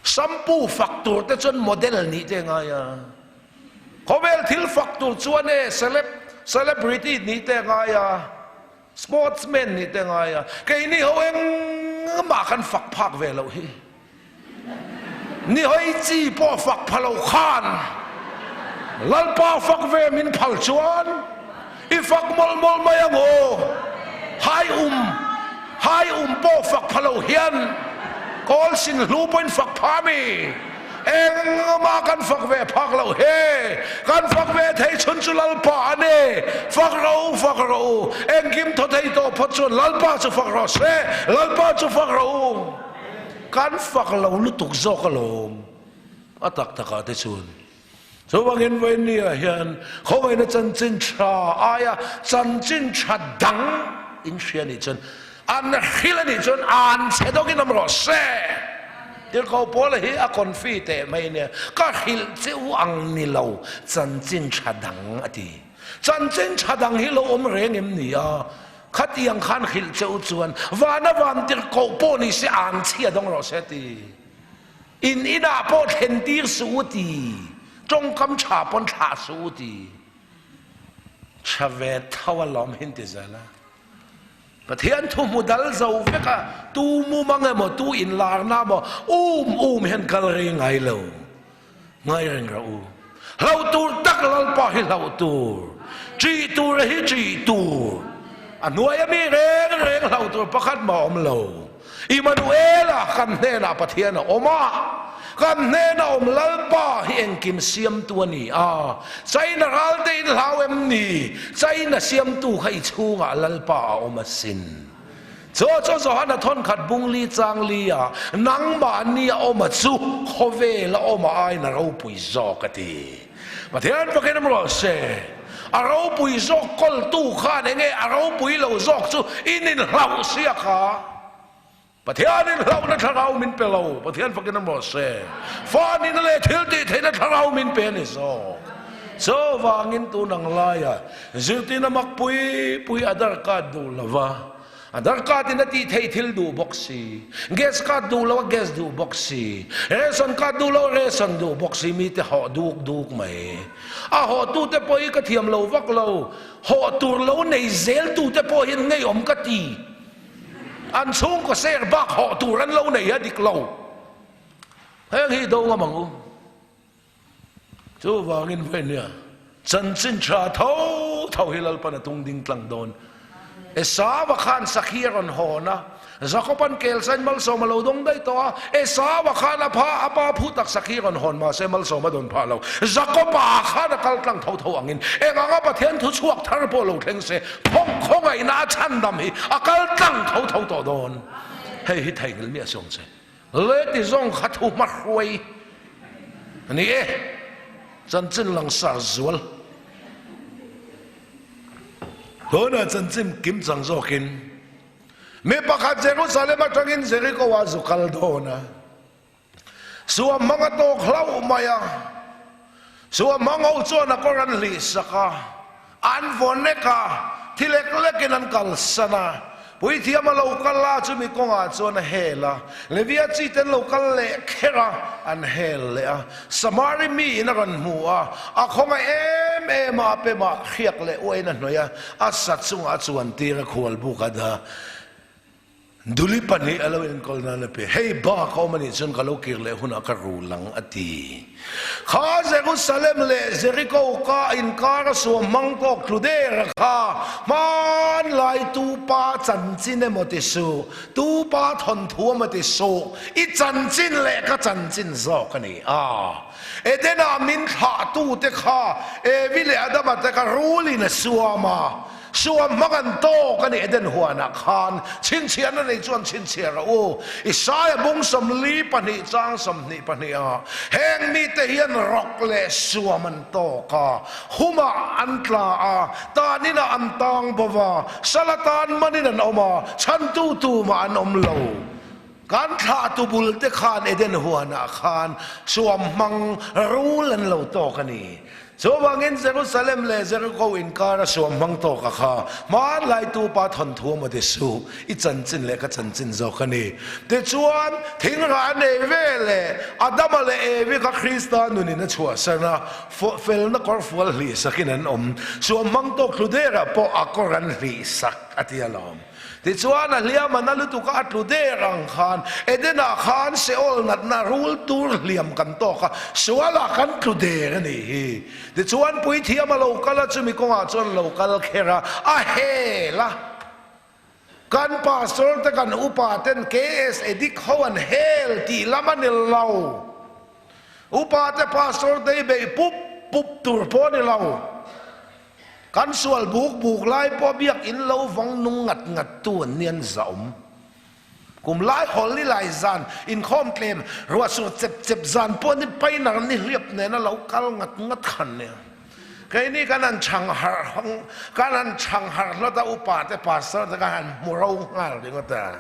Speaker 1: Shampoo fak tur te chuan model nih te a ngai a, khawvel thil fak tur chuan e celeb celebrity nih te a ngai a, sportsman nih te a ngai a, keini ho engmah kan fak phak ve loh hi. Ni hawi chi pawh fak pha lo khan Lalpa fak ve min phal chuan i fak mawlh mawlh mai ang aw. Hai um hai um pawh fak pha lo hian kawl sin hlu pawhin fak pha mi. Engmah kan fak ve phak loh he. Kan fak ve thei chhun chu Lalpa a ni. Fak rawh u, fak rawh u. Engkim thaw thei tawh phawt chuan Lalpa chu fak rawh se. Lalpa chu fak rawh u. Kan fak lo lutuk zawk alawm a tak takah te chuan. Chuvangin Vawinia hian khawngaihna chanchin tha aia chanchin tha dang in hria nih chuan an hril a nih chuan an chhe dawkin awm rawh se. Tirhkoh Paula hi a confi teh mai nia, ka hrilh che u ang ni lo chanchin tha dang a ti. Chanchin tha dang hi lo awm reng em ni a? Khatiang khan hrilh che u chuan vana van tirhkoh pawh ni se an chhia dawng rawh se ti. In inah pawh thlen tir suh u ti. Tawngkam tha pawn thlah suh u ti. Tha ve tho a lawm hin ti zel a. Pathian thu hmu dal zo vek a, tu mumang emaw tu inlarna emaw um um hian kal rei ngai lo. Ngai reng rawh u. Hlauh tur tak Lalpa hi hlauh tur, ṭih tur hi ṭih tur. A hnuai a mi reng reng hlauh tur pakhat mah a awm lo. Immanuela kan hnenah Pathian a awm a, kan hnena awm Lalpa hi engkim siamtu a ni a. China ral te in hlau em ni? China siamtu kha i chhungah Lalpa a awm asin. Chu chu Johana thawnkhat bung li chang li ah nangmahni a awm a chu khawvel a awm a aiin a ropui zawk a ti. Pathian fakin awm rawh se. A ropui zawk kawltu khan enge a ropui lo zawk chu in inhlauh sia kha. Pathianin hlauhna thlarau min pe lo, Pathian fakin awm rawh se. Fa nihna leh thil tih theihna thlarau min pe a ni zawk. Chuvangin tun ang laia zirtirna mak pui pui Aadhaar card duh lova, Aadhaar card in a tih theih thil duh bawk si, gas card duh lo a gas duh bawk si, ration card duh lo a ration duh bawk si mite hawh duk duk mai. A hawhtute pawh hi ka thiam lo vak lo, hawh tur lo nei zel tute pawh hian ngeiawm ka ti. An chhungkaw ser bak hawh tur an lo nei a dik lo. Heng hi do ngam ang u. Chuvangin vawinia chanchin tha tho tho hi Lalpan a tung ding tlang dawn. Esau-a khan sakhi a rawn hawn a, Jakob-a'n kelsain malsawm a lo dawng daih tawh a, Esau-a khan a pha a pa phu tak sakhi a rawn hawn mahse malsawm a dawn phah lo. Jakob-a khan a kal tlang tho tho angin eng anga Pathian thu chhuak thar pawh lo thleng se, khawngaihna a chhandam hi a kal tlang tho tho tawh dawn. Hei hi theihnghilh miah sawng che. Le ti zawng kha thu hma hruai a ni e, chanchin langsar zual. Tunah chanchin kim chang zawkin mi pakhat Jerusalem atangin Jericho ah zu kal dawn a, suam hmang a tawk hlauh mai a, suam hmang ho chuan a kawr an hlih sak a, An vaw nek a, thi lek lekin an kalsan a. Puithiam a lo kal a, chumi kawngah chuan a hel a. Levia chi te an lo kal leh kher a, an hel leh a. Samari miin a rawn hmu a, a khawngaih em em a, a pemah hriak leh uain a hnawih a, a sa chungah a chuan tir a, khualbuk a dah. Duli pahnih a lo enkawl nan a pe. Hei bak a awm a nih chuan ka lo kir leh hunah ka rul ang, a ti. Kha Jerusalem leh Jeriko ka inkar a suam hmang tawk tlu der a kha hmanlai tupa chanchin emaw ti suh, tupa thawnthu emaw ti suh, i chanchin leh ka chanchin zawk a ni a. Edena min thlahtute kha Evi leh Adama te kha rulin a suam a. Suam hmang an tawk a ni Eden huanah khan chhinchhiahna nei chuan chhinchhiah rawh u. Isaia bung 42 chang 22 ah heng mite hian rawk leh suam an tawk a, humah an tla a, taninah an tang bo va, sal atan manin an awm a, chhantu tumah an awm lo. Kan thlahtu bul te khan Eden huanah khan suam hmang rul an lo tawk a ni. Chuvangin Jerusalem leh Jericho inkara suam hmang tawk a kha hmanlaitu pa thawnthu a mawti suh, i chanchin leh ka chanchin zawk a ni. Tichuan, thingrah a nei ve leh Adama leh Evi kha Krista nunin a chhuahsan a, felna kawr fual hlihsakin an awm. Suam hmang tawk thlu derah pawh a kawr an hlihsak a ti alawm. Tichuan, a hliam a na lutuk a, a tlu der ang khan Eden-ah khan Seol natna rul tur hliam kan tawk a, sualah kan tlu der a nih hi. Tichuan, puithiam a lo kal a, chumi kawngah chuan lo kal kher a, a hel a. Kan pastor te, kan upa ten KS Edik ho an hel tih lam a ni lo. Upa te, pastor te hi beih pup pup tur pawh a ni lo. Kan sual buk buk lai pawh biakinn lo vawng nung ngat ngat tu an ni an zahawm. Kum lai hawl ni lai zan inkhawm tlem ruahsur chep chep zan pawh ni painer ni hliap nena lo kal ngat ngat khan nia. Keini kan han chhang harh kan han chhang harh hlawt a upa te pastor te kan han hmu ro nghal ringawt a.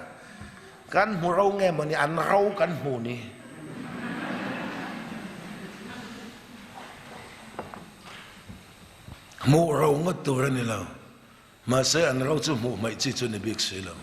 Speaker 1: Kan hmu ro nge mawni an ro kan hmu ni. Hmuh ro ngawt tur a ni lo. Mahse an ro chu hmuh hmaih chi chu ni bik si lo.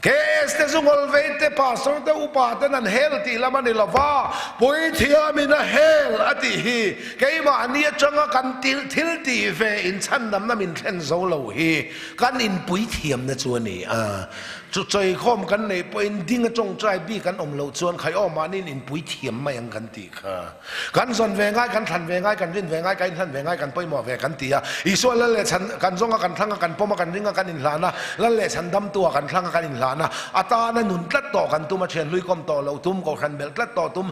Speaker 1: KS te chu ngawlvei te, pastor te, upa ten an hel tih lam a ni lo va, puithiamin a hel a tih hi keimahni atanga kan thil tih ve inchhandamna min thlen zo lo hi kan inpuithiamna chu a ni a. Chu chawikhawm kan neih pawhin ding a tawngtai bik an awm loh chuan khai aw mahniin inpuithiam mai ang kan tih kha. Kan zawn ve ngai, kan thlan ve ngai, kan rin ve ngai, kan inhlan ve ngai, kan pawimawh ve kan ti a. Isua lal leh chhan kan zawng a, kan thlang a, kan pawm a, kan ring a, kan inhlan a, lal leh chhan damtu a kan thlang a, kan inhlan a, a tana nun tlat tawh kan tum a, thian hlui kawm tawh loh tum, kohhran belh tlat tawh tum,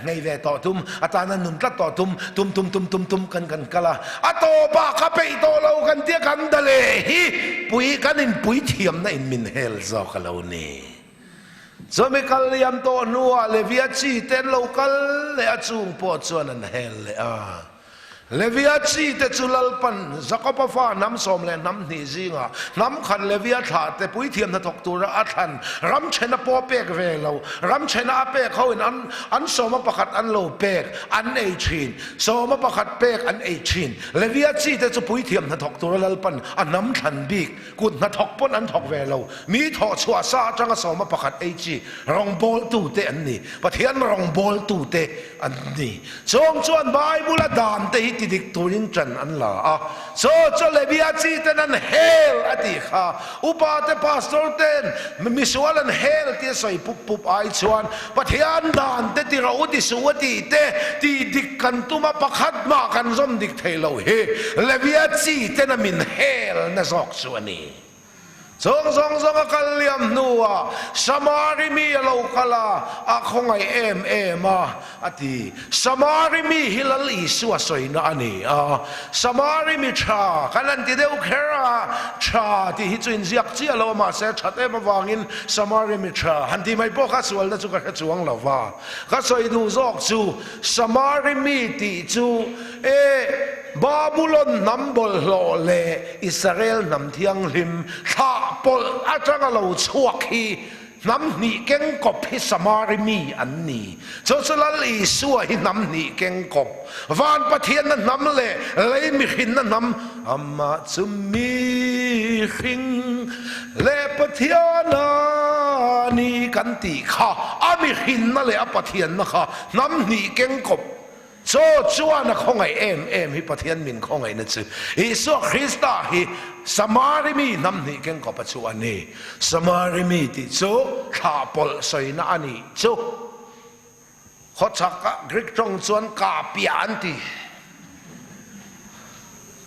Speaker 1: ngei ve tawh tum, a tana nun tlat tawh tum, tum tum tum tum tum kan kan kal a. A tawpah ka peih tawh lo kan tia kan da leh hi pui kan inpui thiamna in min hel zawk a lo ni. Chumi kal liam tawh hnuah Levia chi te an lo kal leh a, chung pawh chuan an hel leh a. Levia chi te chu Lalpan Jakoba fa hnam sawm leh hnam hnih zingah hnam khat Levia thlah te puithiam hnathawk tura a thlan ram thena pawh pek ve lo, ram thena a pek hoin an an sawma pakhat an lo pek an ei thin, sawma pakhat pek an ei thin. Levia chi te chu puithiam hnathawk tura Lalpan a hnam thlan bik Kut hnathawk pawn an thawk ve lo. Mi thawh chhuah sa atanga sawma pakhat ei chi rawngbawltute an ni. Pathian rawngbawltute an ni. Chawng chuan Bible-a dan te hi tidik turin ṭan an la a. Chaw chu Levia chi ten an hel a tih kha. Upa te pastor ten misual an hel tia sawi pup pup ai chuan Pathian dan te ti ro ti suh a tih te tih dik kan tum a, pakhat mah kan zawm dik thei lo hi Levia chi ten a min hel na zawk chu a ni. Chung zawng zawng a kal liam hnuah Samari mi a lo kal a, a khawngaih em em a, a ti. Samari mi hi Lal Isua sawina a ni a, Samari mi tha kan han ti deuh kher a, tha tih hi chu inziak chiah lo a, mahse a that em avangin Samari mi tha han tih mai pawh kha sualna chu ka hre chuang lo va. Ka sawi duh zawk chu Samari mi tih chu e Babulon hnam bawlhhlawh leh Israel hnam thianghlim thlah pawlh atanga lo chhuak hi hnam hnih keng kawp hi Samari mi an ni. Chu chu Lal Isua hi hnam hnih keng kawp, van Pathianna hnam leh lei mihrinna hnam, amah chu mihring leh Pathian a ni kan tih kha, a mihrinna leh a Pathianna kha Hnam hnih keng kawp chaw chuan a khawngaih em em hi Pathian min khawngaihna chu Isua Krista hi Samari mi hnam hnih keng kawp a chu a ni. Samari mi tih chu thlah pawlh sawina a nih chu. Khawchhak ah Greek tawng chuan kahpiah an ti.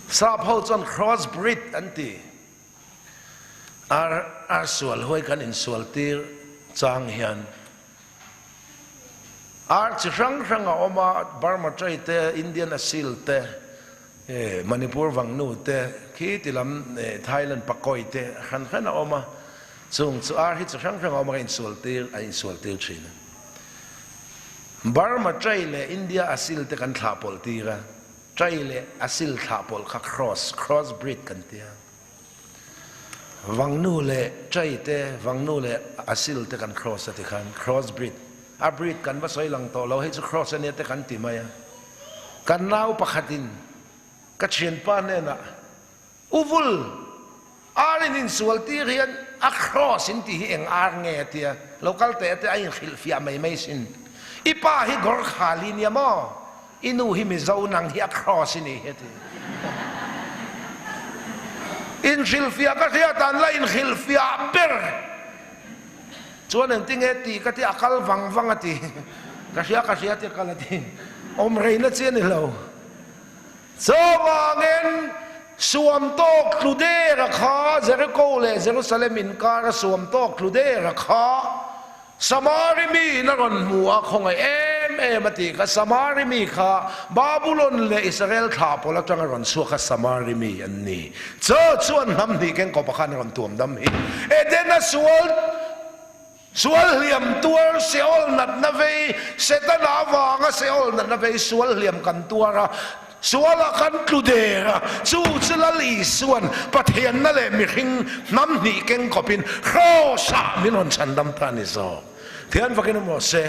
Speaker 1: Sap ho chuan cross breed an ti. Ar ar sual huai kan insual tir chang hian Ar chi hrang hrang a awm a, Burma Tray te, Indian Asil te, Manipur Vangnu te, khi ti lam Thailand Pakoi te hran hran a awm a. Chung chu ar hi chi hrang hrang a awm a, ka insual tir, a insual tir thin a. Burma Tray leh India Asil te kan thlah pawlh tir a, Tray leh Asil thlah pawlh kha cross, cross breed kan tia. Vangnu leh Chai te, Vangnu leh Asil te kan cross a ti khan, cross breed, a breed kan va sawi lang tawh lo, hei chu cross a nia te kan ti mai a. Kan nau pakhatin ka thianpa hnenah, U Vul, ar in insual tir hian a cross in tih hi eng ar nge a tia, lo kal teh a tia a inhrilhfiah mai mai sin. I pa hi Gorkhali nia maw? I nu hi Mizo nang hi a cross i nih hi a ti. Inhrilhfiah ka hriat an la inhrilhfiah ber chuan engtinge tih ka ti a kal vang vang a ti. Ka hria ka hria tia kal a ti. Awm reina chi a ni lo. Chuvangin suam tawk tlu der a kha Jericho leh Jerusalem inkar a suam tawk tlu der a kha Samari mi in a rawn hmu a, khawngaih em em a tih kha. Samari mi kha Babulon leh Israel thlah pawl atanga rawn chhuak kha Samari mi an ni. Chu chuan hnam hnih keng kawpa khan a rawn tuam dam hi. Edena sual, sual hliam tuar, Seol natna vei, Setana avanga Seol natna vei sual hliam kan tuar a, Sualah kan tlu der a, chu chu Lal Isua'n Pathianna leh mihring hnam hnih keng kawpin Kraws-ah min rawn chhandam ta a ni zawk. Thian vakin awm rawh se,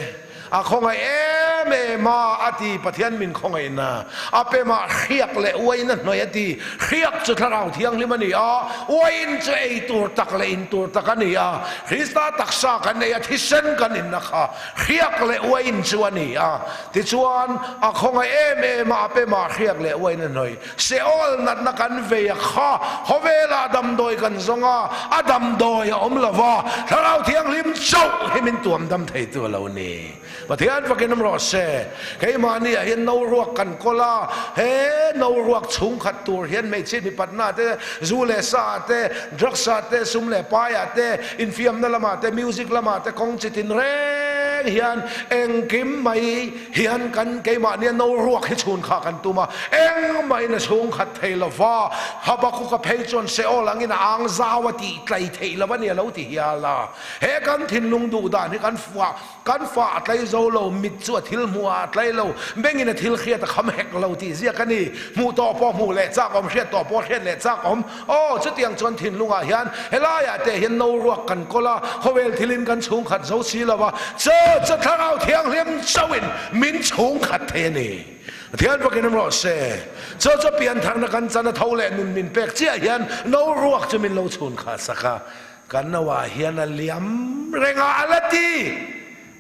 Speaker 1: a khawngaih em em a, a ti, Pathian min khawngaihna a pemah hriak leh uain a hnawih a ti. Hriak chu Thlarau Thianghlim a ni a, uain chu ei tur tak leh in tur tak a ni a. Krista taksa kan ei a, thisen kan inna kha hriak leh uain chu a ni a. Tichuan, a khawngaih em em a, a pemah hriak leh uain a hnawih. Seol natna kan vei a kha, khawvelah damdawi kan zawng a, a damdawi a awm lo va, Thlarau Thianghlim chauh hi min tuam dam theitu a lo ni. Pathian fakin awm rawh se. Keimahni ah hian no ruak kan kawl a, he no ruak chhungkhat tur hian hmeichhia mipatna te, zu leh sa ah te, drugs ah te, sum leh pai ah te, infiamna lamah te, music lamah te kawng chi tin reng hian engkim mai hian kan keimahnia no ruak hi chhun kha kan tum a, engmahin a chhungkhat thei lo va, Habakuka phei chuan Seol angin a ang zau a tih tlai theih lo a ni a lo ti hial a. He kan thinlung duh dan hi kan fuah Kan fa a tlai zo lo, mit chu a thil hmuh ah a tlai lo, bengin a thil hriat a kham hek lo tih ziak a ni. Hmuh tawh pawh hmuh leh chak awm, hriat tawh pawh hriat leh chak awm. Aw, chutiang chuan thinlungah hian helaiah te hian no ruak kan kawl a, khawvel thilin kan chhungkhat zo si lo a, chu chu Thlarau Thianghlim chauhin min chhungkhat thei a ni. Pathian fakin awm rawh se. Chu chu piantharna kan chan a tho leh nun min pek chiah hian no ruak chu min lo chhunkhah sak a. Kan nauah hian a liam reng a, a la ti.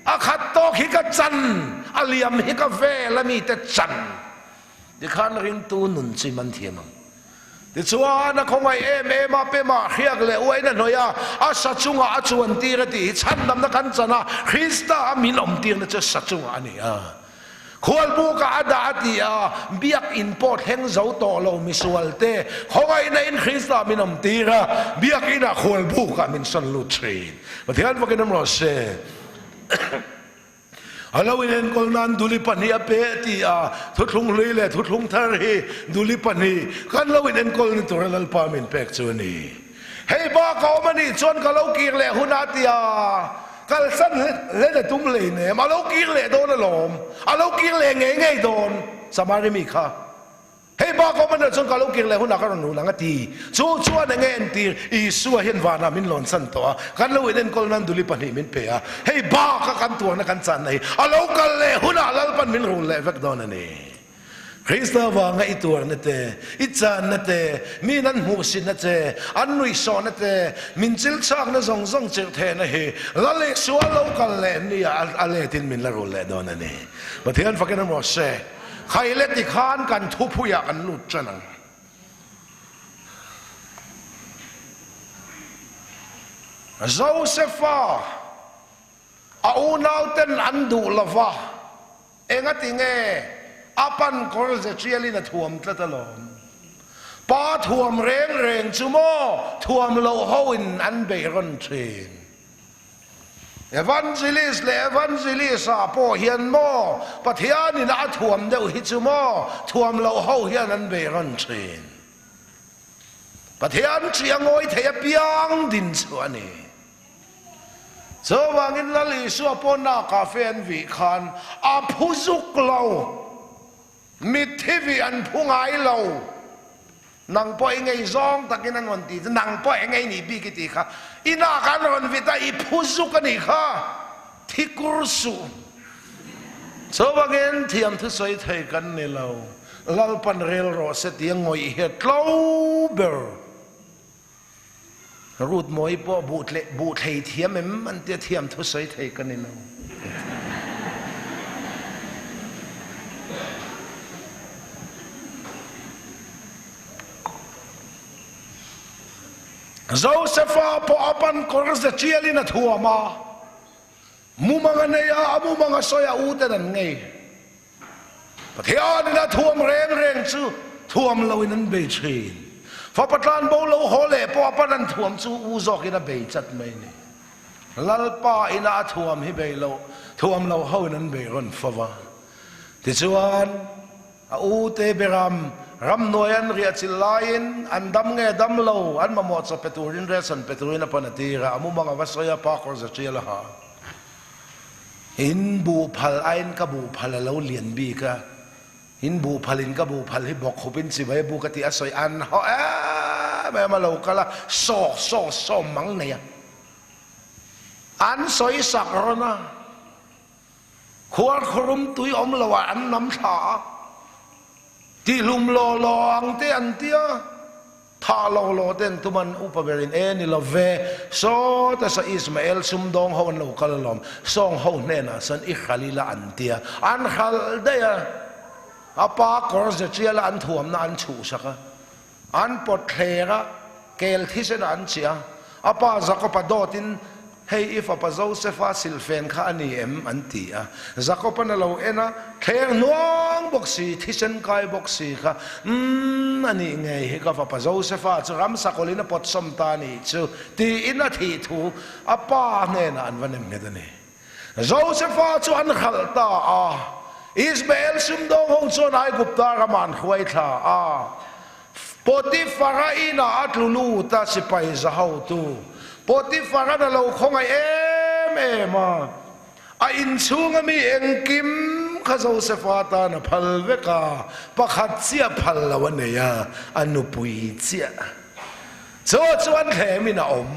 Speaker 1: A khat tawk hi ka chan, a liam hi ka vel a mite chan. Tikhan ringtu nun chu i man thiam ang. Tichuan, a khawngaih em em a, pemah hriak leh uain a hnawih a, a sa chungah a chuan tir a tih hi chhandamna kan chan a, Krista a min awm tirna chu sa chungah a ni a. Khualbukah a dah a ti a, biakinn pawh thleng zo tawh lo misualte khawngaihna in Krista min awm tir a, biakinah khualbukah min sawn lut thin. Pathian fakin awm rawh se. A lo inenkawl nan duli pahnih a pe a ti a, thuthlung hlui leh thuthlung thar hi duli pahnih kan lo inenkawl ni tura Lalpa min pek chu a ni. Hei bak a awm a nih chuan ka lo kir leh hun a ti a, kalsan hlen a tum hleinem, a lo kir leh dawn alawm, a lo kir leh ngei ngei dawn, Samari mi kha. Hei bak awm anih chuan ka lo kir leh hunah ka rawn rul ang a ti. Chu chuan enge entir? Isua hian vanah min lawn san tawh a, kan lo inenkawl nan duli pahnih min pe a, hei baka kan tuarna kan channa hi a lo kal leh hunah Lalpan min rul leh vek dawn a ni. Krista vanga i tuarna te, i channa te, min an hmuhsitna che, an nuihsawhna te, min chilchakna zawng zawng chirhthehna hi Lal Isua lo kal leh nia a letin min la rul leh dawn a ni. Pathian fakin a rawh se. Khaile ti khan kan thupuiah kan lut ṭan ang. Josefa a unauten an duh lo va, engati nge a pan kawr ze ṭialin a thuam tlat alawm. Pa thuam reng reng chu maw thuam loh hoin an beih rawn ṭhin. Evangelist leh Evangelist-ah pawh hian maw Pathianin a thuam deuh hi chu maw thuam loh ho hian an bei rawn thin. Pathian ṭih a ngawi thei apiang din chu a ni. Chuvangin Lal Isua pawh na cafe an vih khan a phu zuk lo. Mitthi vih an phu ngai lo. Nang pawh i ngei zawng takin an rawn ti chu nang pawh eng ei nih bik i ti kha. I nak an rawn vit a, i phu zuk a nih kha. Thi kur suh. Chuvangin thiam thusawi thei kan ni lo. Lalpan rel rawh se tia ngawih hi a tlo ber. Ruth Mawi pawh buh thlei thiam em an tia thiam thusawi thei ka ni lo. Josefa pawh a pan kawr ze tialin a thuam a, mumang a nei a, a mumang a sawi a u ten an ngei. Pathianin a thuam reng reng chu thuam loin an bei thin. Fapa tlanbo lo haw leh pawh a pan an thuam chu u zawkin a bei chat mai ni. Lalpa ina a thuam hi bei lo, thuam lo hoin an bei rawn fo va. Tichuan, a u te beram ramhnuai an riah chilh laiin an dam nge dam lo, an mamawh chaw pe turin ration pe turin a pan a tir a, a mumang a va sawi a, pa kawr za tial a ha. In buh phal aiin ka buh phal a lo lian bik a, in buh phal in ka buh phal hi bawk khup in chibai a bu ka tih a sawi an haw em em a lo kal a, saw saw saw mang nei a, an sawi sak rawn a, khuar khurum tui awm lo ah an nam thla a, tihlum law law ang te an tia. Thah lo lo ten tuman upa berin e ni lo ve, sawta sa Ismael sumdawng ho an lo kal alawm, sawng ho hnenah chuan i hral ila an tia, an hral daih a, a pa kawr ze tiala an thuamna an chhuhsak a, an pawt thler a, kel thisenah an chiah a, a pa Jakob-a dawtin Hei i fapa Josefa silhfen kha a ni em? an ti a. Jakob-an a lo en a, Thleng hnuang bawk si, thisen kai bawk si kha, Umm, a nih ngei hi ka fapa Josefa chu ramsa kawlin a pawt sawm ta a nih chu, tiin a thih thu a pa hnenah an va nem nghet a ni. Josefa chu an hralh ta a, Ismael sumdawng ho chuan Aigupta ramah an hruai thla a. Potifara inah a tlu lut a, sipai za hotu Potifara'n a lo khawngaih em em a, a inchhunga mi engkim kha Josefa tan a phal vek a, pakhat chiah phal lo a nei a, a nupui chiah. Chu chuan thlemin a awm.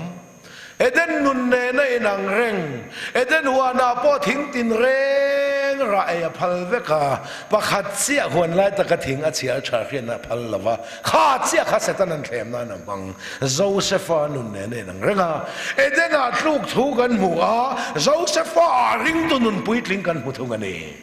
Speaker 1: Eden nun nena inang reng, Eden huanah pawh thing tin reng rah ei a phal vek a, pakhat chiah huan lai taka thing a chhiar tha hriatna a phal lo va, kha chiah kha Satan an thlem nan a hmang. Josefa nun nena inang reng a, Edenah tluk thu kan hmu a, Josefa ah ringtu nun puitling kan hmu thung a ni.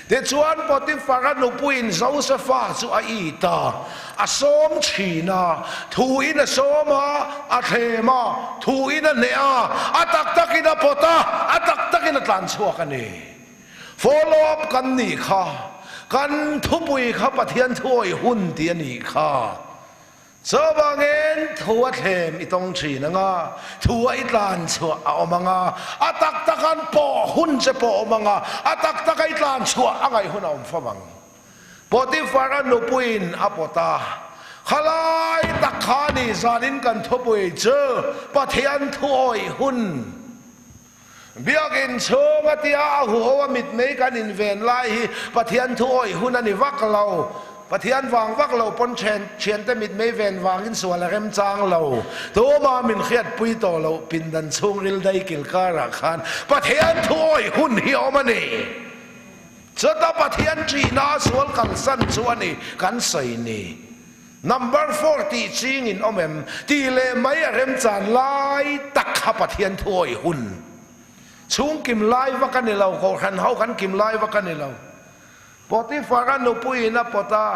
Speaker 1: Tichuan, Potifara nupuiin Josefa chu a it a, a sawm thin a, thuin a sawm a, a thlem a, thuin a hneh a, a tak takin a pawt a, a tak takin a tlan chhuak a ni. Follow up kan nih kha, kan thupui kha Pathian thuawih hun tih a nih kha. Chuvangin thu a thlem i tawng thin ang a, thu a i tlan chhuah a awm ang a, a tak takan pawh hun che pawh awm ang a, a tak taka i tlan chhuah a ngaih hun a awm fo ang. Potifar-a nupuiin a pawt a, Khalai tak kha ni zanin kan thupui chu Pathian thuawih hun. Biakinn chhung a tia a huho a mitmei kan inven lai hi Pathian thuawih hun a ni vak lo. Pathian vang vak lo pawn then thiante mitmei ven vangin sual a remchang lo. Tuma min hriatpui tawh loh pindan chhungril dai kil karah khan Pathian thuawih hun hi a awm a ni. Chuta Pathian ṭihna a sual kalsan chu a ni kan sawi ni. Number four tih ching in awm em? Tih leh mai a remchan lai tak kha Pathian thuawih hun. Chhung kim lai vak a ni lo, Kohhran ho kan kim lai vak a ni lo. Potiphar-a nupuiin a pawt a,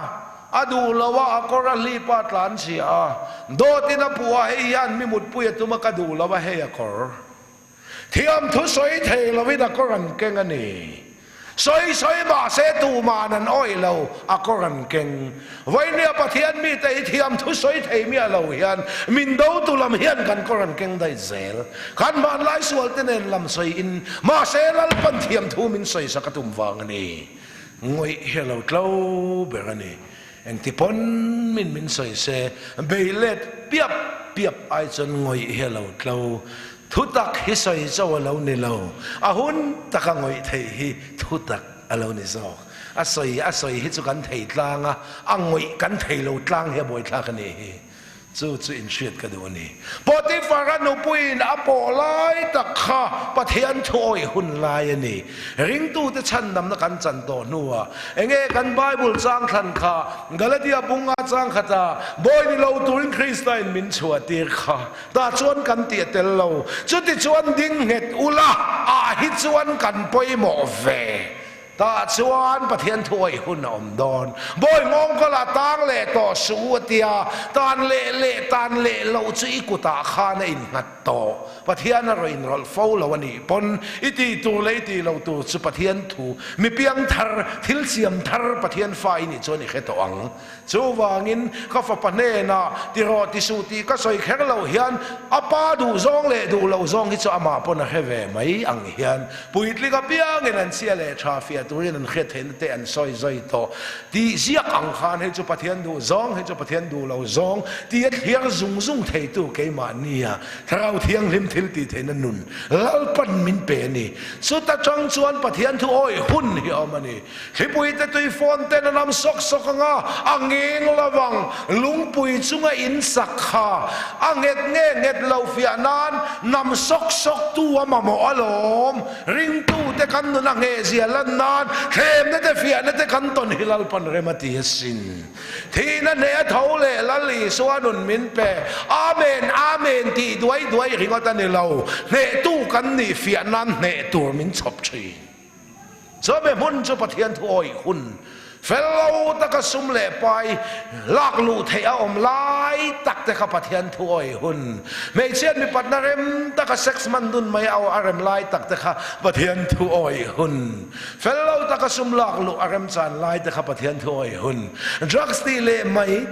Speaker 1: a duh lo a, a kawr a hlip a, a tlan chhia a. Dawtin a puh a, hei hian mi mutpui a tum a, ka duh lo a, hei a kawr. Thiam thu sawi thei lovin a kawr an keng a ni. Sawi sawi mahse tuman an awih lo, a kawr an keng. Vawinia Pathian mite hi thiam thu sawi thei miah lo hian min dotu lam hian kan kawr an keng daih zel. Kan hmanlai sualte nen lam sawi in mahse Lalpan thiam thu min sawi sak a tum vang a ni. Ngawih hi a lo tlo ber a ni. Engti pawn min min sawi se, bei let piap piap ai chuan ngawih hi a lo tlo. Thutak hi sawi cho a lo ni lo, a hun taka ngawih theih hi thutak a lo ni zawk. A sawi a sawi hi chu kan thei tlang a, a ngawih kan thei lo tlang hi a buaithlak a nih hi. Chu chu inhriat ka duh a ni. Potiphar-a nupuiin a pawh lai tak kha Pathian thuawih hun lai a ni. Ringtute chhandamna kan chan tawh hnuah enge kan Bible chang thlan kha Galatia bunga chang khata bawi ni lo turin Krista-in min chhuahtir kha Tah chuan kan tih a tel lo. Chuti chuan ding nghet ula, ah hi chuan kan pawimawh ve. Tah chuan Pathian thuawih hun a awm dawn. Bawi nghawngkawlah tang leh tawh suh u a tia, tan leh leh tan leh loh chu i kutah khan a innghat tawh. Pathian a rawn inrawlh fo lo a nih pawn i tih tur leh i tih loh tur chu Pathian thu, mi piang thar, thil siam thar Pathian fa i nih chuan i hre tawh ang. Chuvangin ka fapa hnenah ti rawh ti suh tih ka sawi kher loh hian a pa duh zawng leh duh loh zawng hi chu amah pawn a hre ve mai ang hian puitling apiangin an chhia leh tha fiah turin an hriat theihna te an sawi zawi tawh tih ziak ang khan hei chu Pathian duh zawng hei chu Pathian duh lo zawng tih a thliar zung zung theitu keimahnia Thlarau Thianghlim thil tih theihna nun Lalpan min pe a ni. Chuta tang chuan Pathian thu awih hun hi a awm a ni. Thlipui te tui fawn ten a nam sawk sawk ang a, a ngeng lo vang. Lungpui chunga in sak kha a nghet nge nghet lo fiah nan nam sawk sawk tu a mamawh alawm. Ringtu te kan nun a ngheh zia lan nan thlemna te fiahna te kan tawn hi Lalpan rem a ti asin. Thihna hneh a tho leh Lal Isua nun min pe. Amen, Amen tih duai duai ringawt a ni lo. Hnehtu kan nih fiah nan hneh tur min chhawp thin. Chawhmeh hmun chu Pathian thu awih hun fel lo taka sum leh pai lak luh theih a awm lai tak te kha Pathian thu awih hun. Hmeichhiat mipatna rem taka sex hman dun mai a a rem lai tak te kha Pathian thu awih hun. Fel lo taka sum lak luh a remchan lai te kha Pathian thu awih hun. Drugs tih leh mai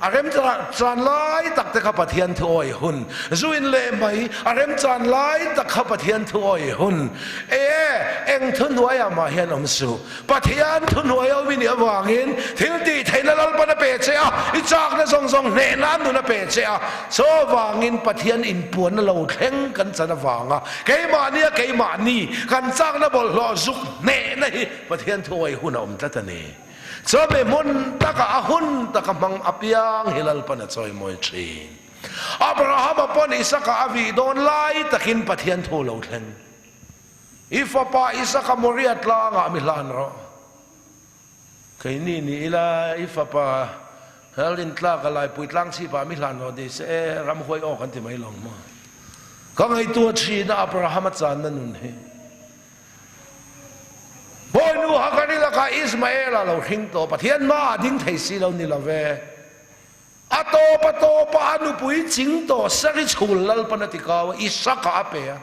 Speaker 1: A remchan lai tak te kha Pathian thu awih hun. Zu in leh mai, a remchan lai tak kha Pathian thu awih hun. E, eng thu hnuaiah mah hian awm suh. Pathian thu hnuai a awm i nih avangin thil tih theihna Lalpan a pe che a, i chakna zawng zawng hneh nan nun a pe che a. Chuvangin Pathian inpuanna lo thleng kan chan avanga keimahnia keimahni kan chakna bawlhhlawh zuk hnehna hi Pathian thu awih hun a awm tlat a ni. Chawhmeh hmun takah a hun taka hmang apiang hi Lalpan a chawimawi thin. Abrahama pawn Isaka a vih dawn lai takin Pathian thu lo thleng. I fapa Isaka Moria tlangah mi hlan rawh. Keini ni ila i fapa Hel tlak a laipui tlang chhipah mi hlan rawh ti se e, ramhuai aw kan ti mai lo maw. Ka ngaihtuah thin a Abrahama channa nun hi. Bawinu Hagari lakah. takah Ismaela lo hring tawh Pathian hmaah ding thei si lo ni lo ve. A tawp a tawpah a nupui ching tawh Sari chhul Lalpan a ti kau a, Isaka a pe a.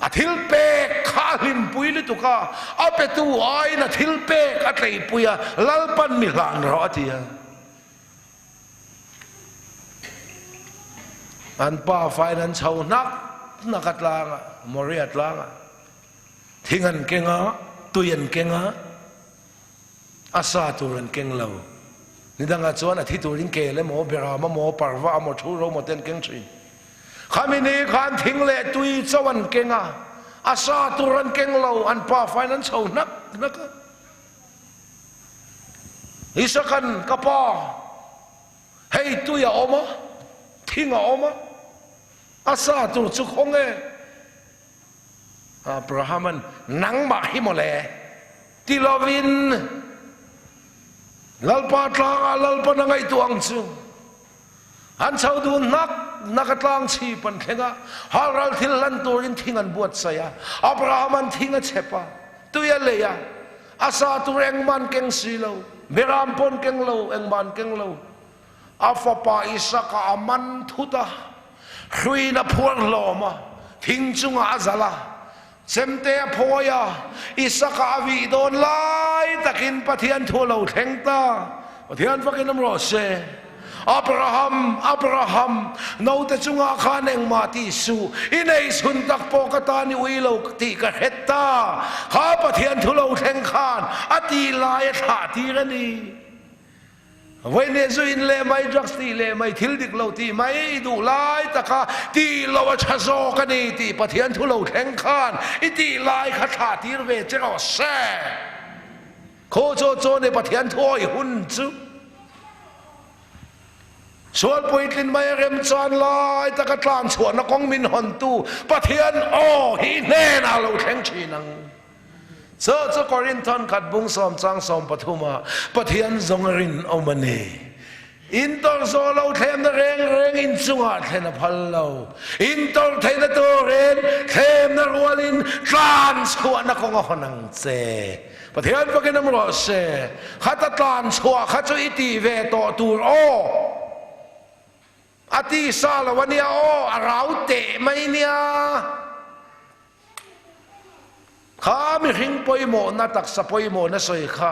Speaker 1: A thil pek kha a hlimpui lutuk a, a petu aiin a thil pek a tleipui a, Lalpan mi hlan rawh a ti a. An pa fain an chho hnak hnak a tlang a, Moria tlang a. Thing an keng a, tui an keng a, a sa tur an keng lo. Nidangah chuan a thi turin kel emaw, beram emaw, parva emaw, thu ro emaw te an keng thin. Khami ni khan thing leh tui chauh an keng a, a sa tur an keng lo, an pa fain an chho hnak hnak a. Isaka'n, Ka pa, hei tui a awm a, thing a awm a, a sa tur chu khaw nge? Abrahama'n, Nangmah hi mawle, ti lovin Lalpa tlangah Lalpan a ngaihtuah ang chu. An chho dun hnak hnak a tlang chhip an thleng a, halral thil hlan turin thing an buatsaih a. Abrahama'n thing a chep a, tui a lei a, a sa tur engmah an keng si lo, beram pawh an keng lo, engmah an keng lo. A fapa Isaka a man thut a, hruiin a phuar hlawm a, thing chungah a zalh a, chemte a phawi a, Isaka a vih dawn lai takin Pathian thu a lo thleng ta. Pathian fakin awm rawh se. Abraham, Abraham, naute chungah khan engmah tih suh, i nei chhun tak pawh ka tan i ui lo tih ka hret ta. Kha Pathian thu lo thleng khan a tih lai a thlah tir a ni. Vawiin zu in leh mai, drugs tih leh mai, thil dik lo tih mai i duh lai taka tih lo a tha zawk a ni tih Pathian thu lo thleng khan i tih lai kha thlah tir ve che rawh se. Khaw chaw chaw nih Pathian thu awih hun chu sual puitlin mai a remchan lai taka tlan chhuahna kawng min hawntu Pathian aw hi hnenah lo thleng thin ang. Chu chu Korinthon khat bung sawm chang 13 ah Pathian zawng a rinawm a ni. In tawrh zawh lo thlemna reng reng in chungah thlen a phal lo. In tawrh theihna turin thlemna rualin tlan chhuahna kawng a hawn ang che. Pathian fakin awm rawh se. Khata tlan chhuah kha chu i tih ve tawh tur aw. A ti sa lo a nia aw, a rau teh mai nia. Kha mihring pawimawhna, taksa pawimawhna sawi kha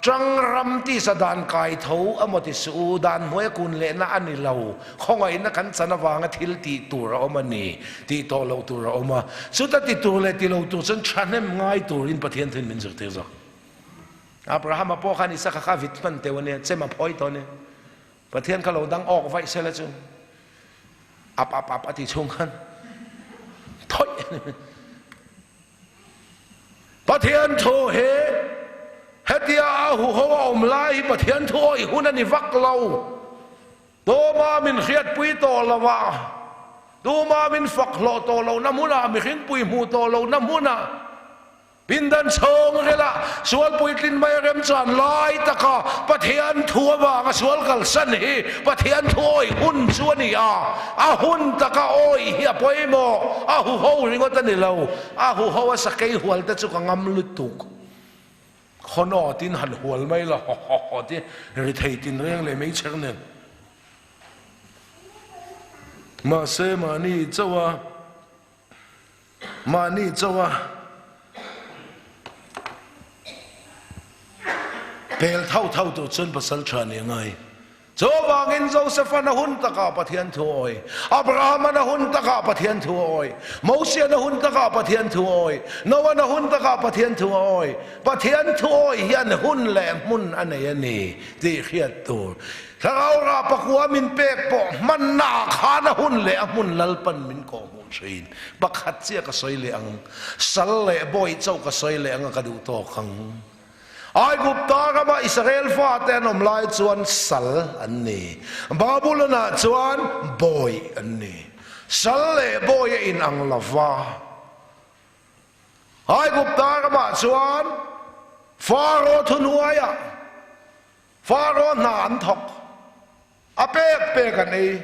Speaker 1: Ṭang ram tisa dan kai tho a maw ti suh u, dan hnuai a kun lehna a ni lo, khawngaihna kan chan avanga thil tih tur a awm a ni, tih tawh loh tur a awm a, chuta ti tur leh ti lo tur chuan ṭhahnem ngai turin Pathian thuin min zirtir zawk. Abrahama pawh khan Isaka kha a vit hman teuh a nia, chem a phawi tawh a nia. Pathian kha lo dang awk vaih sela chu ap ap ap a ti chhung khan thawih Pathian thu hi hetia a huho a awm lai hi Pathian thu awih hun a ni vak lo. Tuma min hriatpui tawh lo a, tuma min fak hlawh tawh lohna hmunah, mihringpui hmuh tawh lohna hmunah, Pindan chhung rila sual puitlin mai a remchan lai taka Pathian thu avanga sual kalsan hi Pathian thu awih hun chu a ni a, a hun taka awih hi a pawimawh, a huho ringawt a ni lo, a huho a sakei hual te chu ka ngam lutuk. Khaw tin han hual mai la haw haw haw ti ri thei tinreng leh meichher nen. Mahse mahni chauh a. Mahni chauh a pel thau thau tur chuan pasal tha nih a ngai. Chuvangin Joseph-an a hun takah Pathian thu a awih, Abraham-an a hun takah Pathian thu a awih, Mosian a hun takah Pathian thu a awih, Noah-an a hun takah Pathian thu a awih. Pathian thu awih hian hun leh hmun a nei a ni tih hriat tur. Thlarau rah pakua min pek pawh hmanna ah khan a hun leh a hmun Lalpan min kawhhmuh thin. Pakhat chiah ka sawi leh ang, sal leh bawih chauh ka sawi leh ang a ka duh tawk ang. Aigupta rama Israel fate an awm lai chuan sal an ni, Babulon ah chuan bawih an ni. Sal leh bawih a inang lova. Aigupta ramah chuan Faro thuhnuaiah Faro hna an thawk, a pek pek an ei,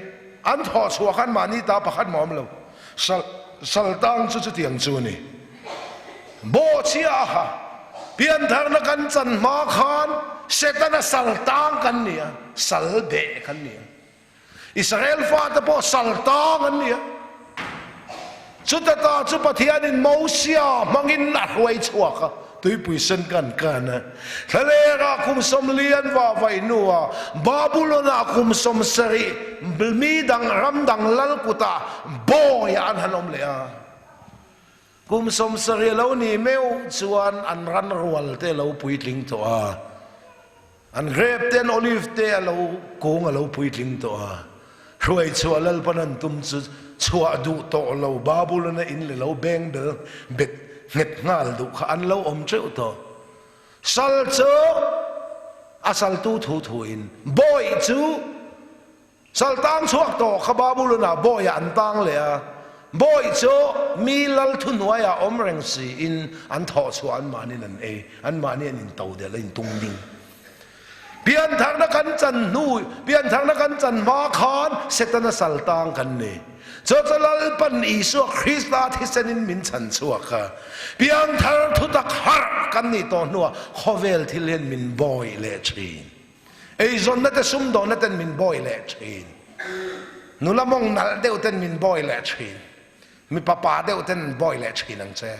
Speaker 1: an thawh chhuah khan mahni ta pakhat mah awm lo. Sal, sal tang chu chutiang chu a ni. Bawhchhia a ha. Piantharna kan chan hma khan Setana sal tang kan ni a, sal beh kan ni a. Israel fate pawh sal tang an ni a. Chuta ta chu Pathianin Mosia hmangin a hruai chhuak a, tuipui sen kan kan a. Thlalera kum 40 an vah vaih hnuah Babulon-ah kum 70 mi dang ram dang lal kutah bawiah an han awm leh a. Kum 70 lo ni meuh chuan an ran rual te a lo puitling tawh a, an grape te an olive te a lo kung a lo puitling tawh a. Hruai chhuah Lalpan an tum chu chhuah duh tawh lo Babulon-a in leh lo beng bel bet nghet nghal duh kha an lo awm teuh tawh. Sal chu a saltu thu thuin bawih chu Sal tang chhuak tawh kha Babulon-ah bawiah an tang leh a, bawih chu mi lal thuhnuaiah awm reng siin an thawh chhuah anmahniin an ei, anmahni an into delh a intung ding. Piantharna kan chan hnu, piantharna kan chan hma khan Setana sal tang kan ni. Chu chu Lalpan Isua Krista thisenin min chhan chhuak a, piangthar thutak harh kan nih tawh hnuah khawvel thil hian min bawih leh thin. Eizawnna te sumdawnna ten min bawi leh thin. Nula mawng nalh deuh ten min bawi leh thin. Mipa pa deuh ten an bawi leh thin ang che.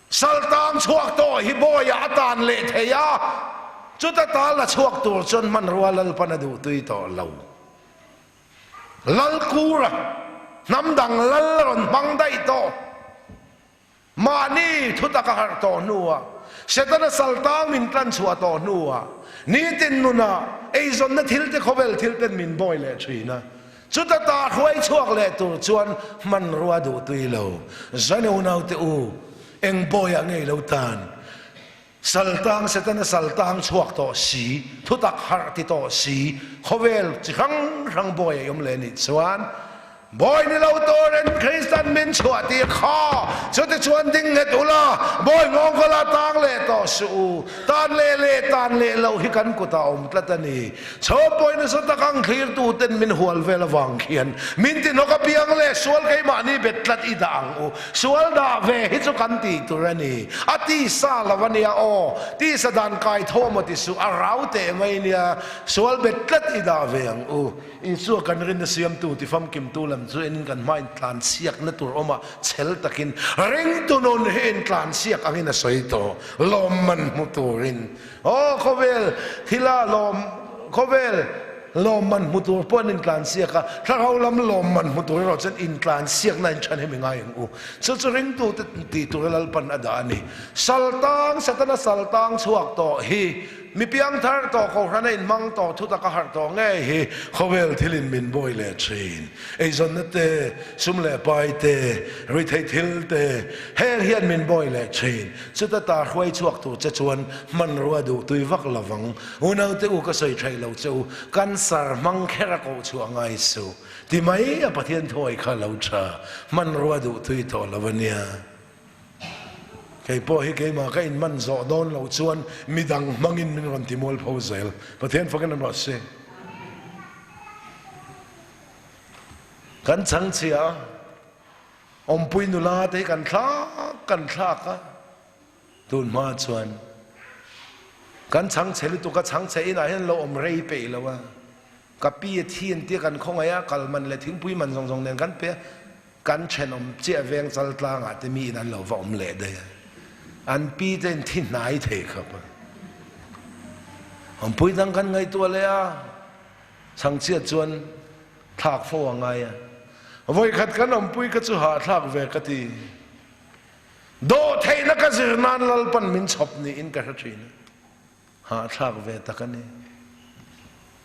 Speaker 1: Saltang chhuak tawh hi bawiah a tan leh thei a, chuta tal la chhuak tur chuan hmanrua Lalpan a duhtui tawh lo. Lalkura hnam dang lal a rawn hmang daih tawh. Mahni thutak a harh tawh hnuah, Setana saltang min tlan chhuah tawh hnuah, nitin nunah eizawnna thil te khawvel thil ten min bawi leh thin a. Chuta ta hruai chhuak leh tur chuan hmanrua duh tui lo. Zane unaute u, eng bawiah ngei lo tan? Saltang Setana saltang chhuak tawh si, thutak harh ti tawh si, khawvel chi hrang hrang bawi a awm leh nih chuan Bawi ni lo turin Kristan min chhuah tih kha chuti chuan ding nghet ula, bawi nghawng kawla tang leh tawh suh u, tan leh leh tan leh loh hi kan kutah awm tlat a ni. Chhawm pawhin nasa tak ang thlirtu ten min hual vel avang khian min ti hnawk apiang leh sual keimahni bet tlat i dah ang u. Sual dah ve hi chu kan tih tur a ni. A tisa lo a nia aw, tisa dan kai tho maw ti suh, a rau teh mai nia, sual bet tlat i dah ve ang u. Isua kan rinna siamtu tifamkimtu lam chu enin kan hma intlansiakna tur awmah chhel takin ringtu nun hi intlansiak angin a sawi tawh, lawmman hmu turin. Aw khawvel thila lawm khawvel lawmman hmu tur pawh an intlansiak a, thlarau lam lawmman hmu tur erawh chuan intlansiakna in than hi mi ngai ang u. Chu chu ringtute tih tura Lalpan a dah a ni. Saltang, Setana saltang chhuak tawh hi mi piangthar tawh Kohhrana inhmang tawh thutak a harh tawh ngei hi khawvel thilin min bawi leh thin. Eizawnna te, sum leh pai te, ruihtheih thil te, heng hian min bawi leh thin. Chuta ta hruai chhuak tur che chuan hmanrua duh tui vak lo vang. Unaute u ka sawi theih lo che u, cancer hmang kher a koh chhuah ngai suh. Ti mai a Pathian thuai kha lo tha, hmanrua duh tui tawh lo a nia. Kei pawh hi keimah ka inman zawh dawn loh chuan midang hmangin min rawn ti mual pho zel. Pathian fakin an rawh se. Kan chhangchhia a. Awmpui nula te hi kan thlak kan thlak a, tun hma chuan kan chhangchhe lutuk a, chhangchhe inah hian lo awm rei peih lo a, ka pi a thi an tia kan khawngaih a, kal man leh thingpui man zawng zawng nen kan pe a, kan thenawm chiah veng chal tlangah te mi in an lo va awm leh daih a, an pi te in thi hnai thei khawp a, awmpui dang kan ngaihtuah leh a, chhangchhiat chuan thlak fo a ngai a, vawikhat kan awmpui ka chu hahthlak ve ka ti. Dawhtheihna ka zir nan Lalpan min chhawp niin ka hre thin a, hahthlak ve tak a ni.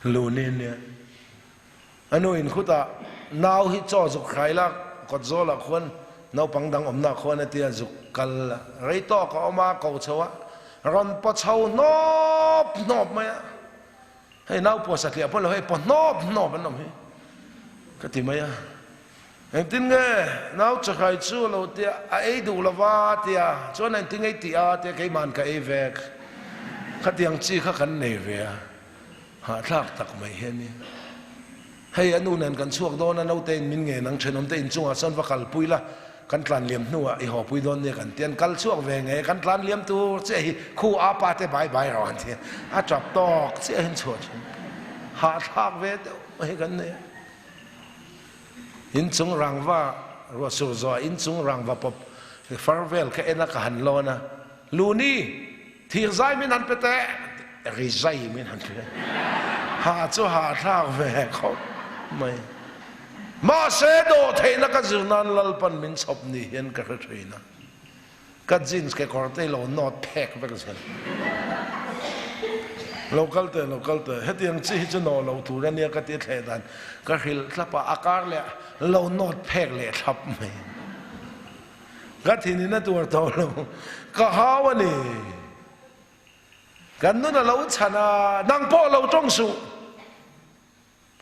Speaker 1: Luni nia a nu in khutah nau hi chaw zuk hrai la kawt zawlah khuan naupang dang awmna khuan a tia zuk kal a, rei tawk a awm a, ko chho a, rawn paw chho hnawp hnawp mai a. Hei nau pawh satliah pawh lo hei paw hnawp hnawp an awm hi ka ti mai a. Engtin nge nau chahrai chu a lo tia a ei duh lova tia chuan engtin nge i tih a tia keiman ka ei vek. Khatiang chi kha kan nei ve a, hahthlak tak mai hi a ni. Hei a nu nen kan chhuak dawn a naute in min ngen ang thenawmte inchungah chuan va kalpui la. Kan tlan liam hnuah i haw pui dawn nia kan ti. An kal chhuak ve nge kan tlan liam tur chiah hi khu a pa te bai bai rawh an ti. A tap tawk chiahin chhuah thin. Hahthlak ve deuh mai kan nei a. Inchung rangva ruahsur zawhah inchung rangva pawp far vel ka en a ka han lawn a. Luni! Thirzai min han pe teh! Rizai min han pe. Ha chu hahthlak ve khawp mai. Mahse dawhtheihna ka zir nan Lalpan min chhawp ni hian ka hre thin a. Ka jeans kekawr te lo nawt phek vek zel. Lo kal teh, lo kal teh. Hetiang chi hi chu nawh loh tur a nia ka ti thleh dan ka hrilh thlap a, a kar leh lo nawt phek leh thlap mai. Ka thin in a tuar tawh lo. Ka hau a ni. Kan nun a lo chhan a, nang pawh lo tawng suh.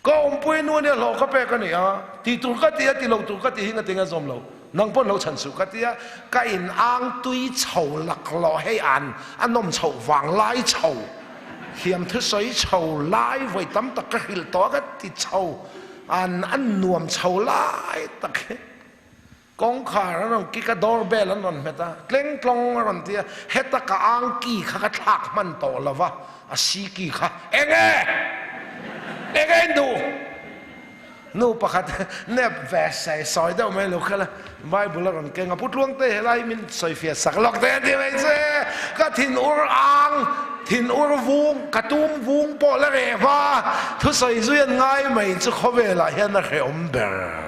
Speaker 1: Ka awmpui nu ania hlawh ka pek a ni a, ti tur ka ti a, ti lo tur ka ti hi nga tinge zawm lo, nang pawn lo chhan suh ka ti a, ka in ang tui chho laklawh hei an a nawm chhoh vang lai chho, thiam thusawi chho lai vawi tam tak ka hrilh tawh a ka ti chho an a nuam chho lai tak hi. Kawngkhar an rawn kik a, door bell an rawn hmet a, tleng tlawng a rawn ti a, heta ka ang ki kha ka thlak hman tawh lo va, a si ki kha eng e? Eng e in duh? Nu pakhat nep ve sei sawi deuh mai lo kha la, Bible a rawn keng a, Pu Tluangte helai min sawifiah sak lawk te a ti mai che, ka thin ur ang, thin ur vung, ka tum vung pawh la reh hma, thusawi zui an ngai mai chu khawvelah hian a hrehawm ber.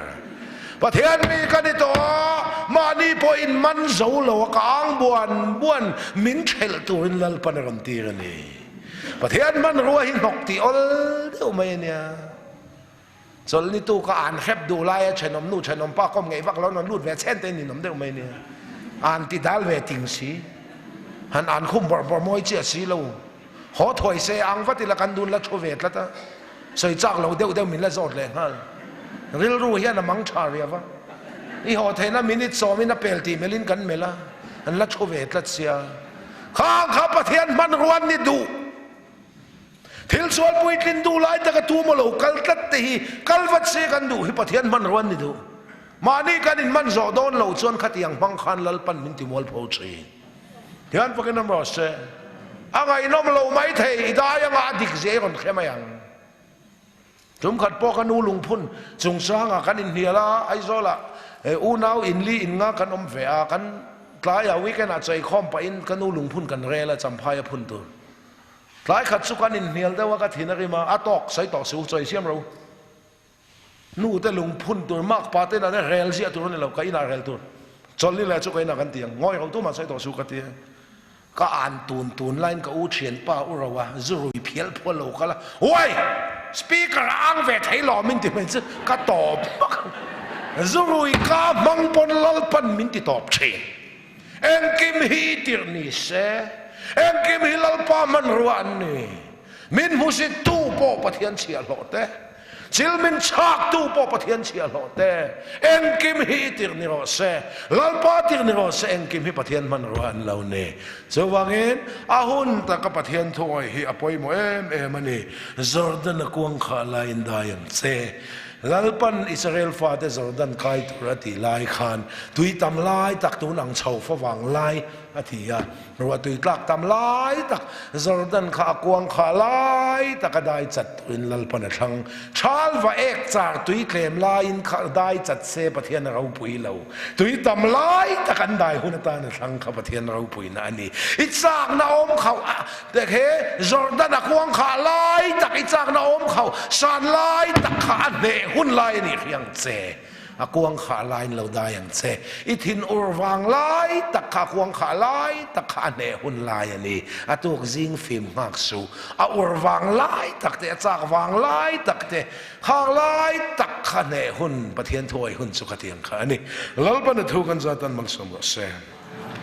Speaker 1: Pathian mi ka ni tawh a, mahni pawh in man zo lo a, ka ang buan buan min thelh turin Lalpan a rawn tir a ni. Pathian hmanrua hi hnawk tih awl deuh mai a nia. Chawlhni tu ka an hrep duh laia thenawm nu thenawm pa kawm ngeih vak lo an rawn lut ve chhen te in ninawm deuh mai a nia. An ti dal ve ting si. Han an khum bawrh bawrh mawi chiah si lo. Haw thuai se ang vat ila kan dun la thu ve tlat a, sawi chak lo deuh deuh min la zawt leh nghal. Rilru hian a mang tha riau a, i haw theihna minute sawmin a pel tih melhin kan melh a, an la thu ve tlat sia. Khang kha Pathian hmanrua an ni duh. Thil sual puitlin duh lai taka tu maw lo kal tlat te hi kal vat se kan duh hi Pathian hmanrua an ni duh. Mahni kan inhman zawh dawn loh chuan khatiang hmang khan Lalpan min timualpho thin. Hian fakin awm rawh se. A ngaihnawm lo mai thei, i dai anga a dik zia i rawn hre mai ang. Tum khat pawh ka nu lungphun chungchangah kan inhnial a, Aizawlah unau inli innga kan awm ve a, kan tlaiah weekend ah cheikhawm pahin ka nu lungphun kan rel a, Champhai a phun tur. Tlai khat chu kan inhnial deuh a, ka thin a rim a, a tawk sawi tawh suh, chawi siam ro. Nu te lungphun tur mak pa ten an rel ziah tur a ni lo, ka inah rel tur. Chawlhni leh chu ka inah kan ti ang, ngawi ro tumah sawi tawh suh ka ti a. Ka an tun tun laiin ka u thianpa u ro a, zu rui phial phual lo kal a, Uai! Speaker a ang ve thei lo min ti mai chu ka tawp hmak a. Zu rui ka hmang pawn Lalpan min ti tawp thin. Engkim hi i tirh ni se, engkim hi Lalpa hmanrua an ni. Min hmusittu pawh Pathian chhiahhlawh te. Thil min chhaktu pawh Pathian chhiahhlawh te, engkim hi i tirh ni rawh se, Lalpa tirh ni rawh se, engkim hi Pathian hmanrua an lo ni. Chuvangin, a hun taka Pathian thuawih hi a pawimawh em em a ni. Jordan a kuang khah laiin dai ang che. Lalpan Israel fate Jordan kai tur a tih lai khan tui tam lai tak tun ang chho favang lai a ti a. Ruah tui tlak tam lai tak Jordan kha a kuang khah lai tak a dai chat turin Lalpan a thlang. Thal va ek char tui tlem laiin kha dai chat se Pathian a ropui lo. Tui tam lai tak an dai hun atan a thlang kha Pathian ropuina a ni. I chakna awm khauh te he Jordan a kuang khah lai tak i chakna awm khauh san lai tak kha a hneh hun lai a nih hriang che. A kuang khah laiin lo dai ang che. I thin ur vang lai tak kha a kuang khah lai tak kha a hneh hun lai a ni. A tuk zing fim nghak suh. A ur vang lai tak te, a chak vang lai tak te, khang lai tak kha hneh hun, Pathian thuawih hun chu khatiang kha a ni. Lalpan a thu kan zat an malsawm rawh se.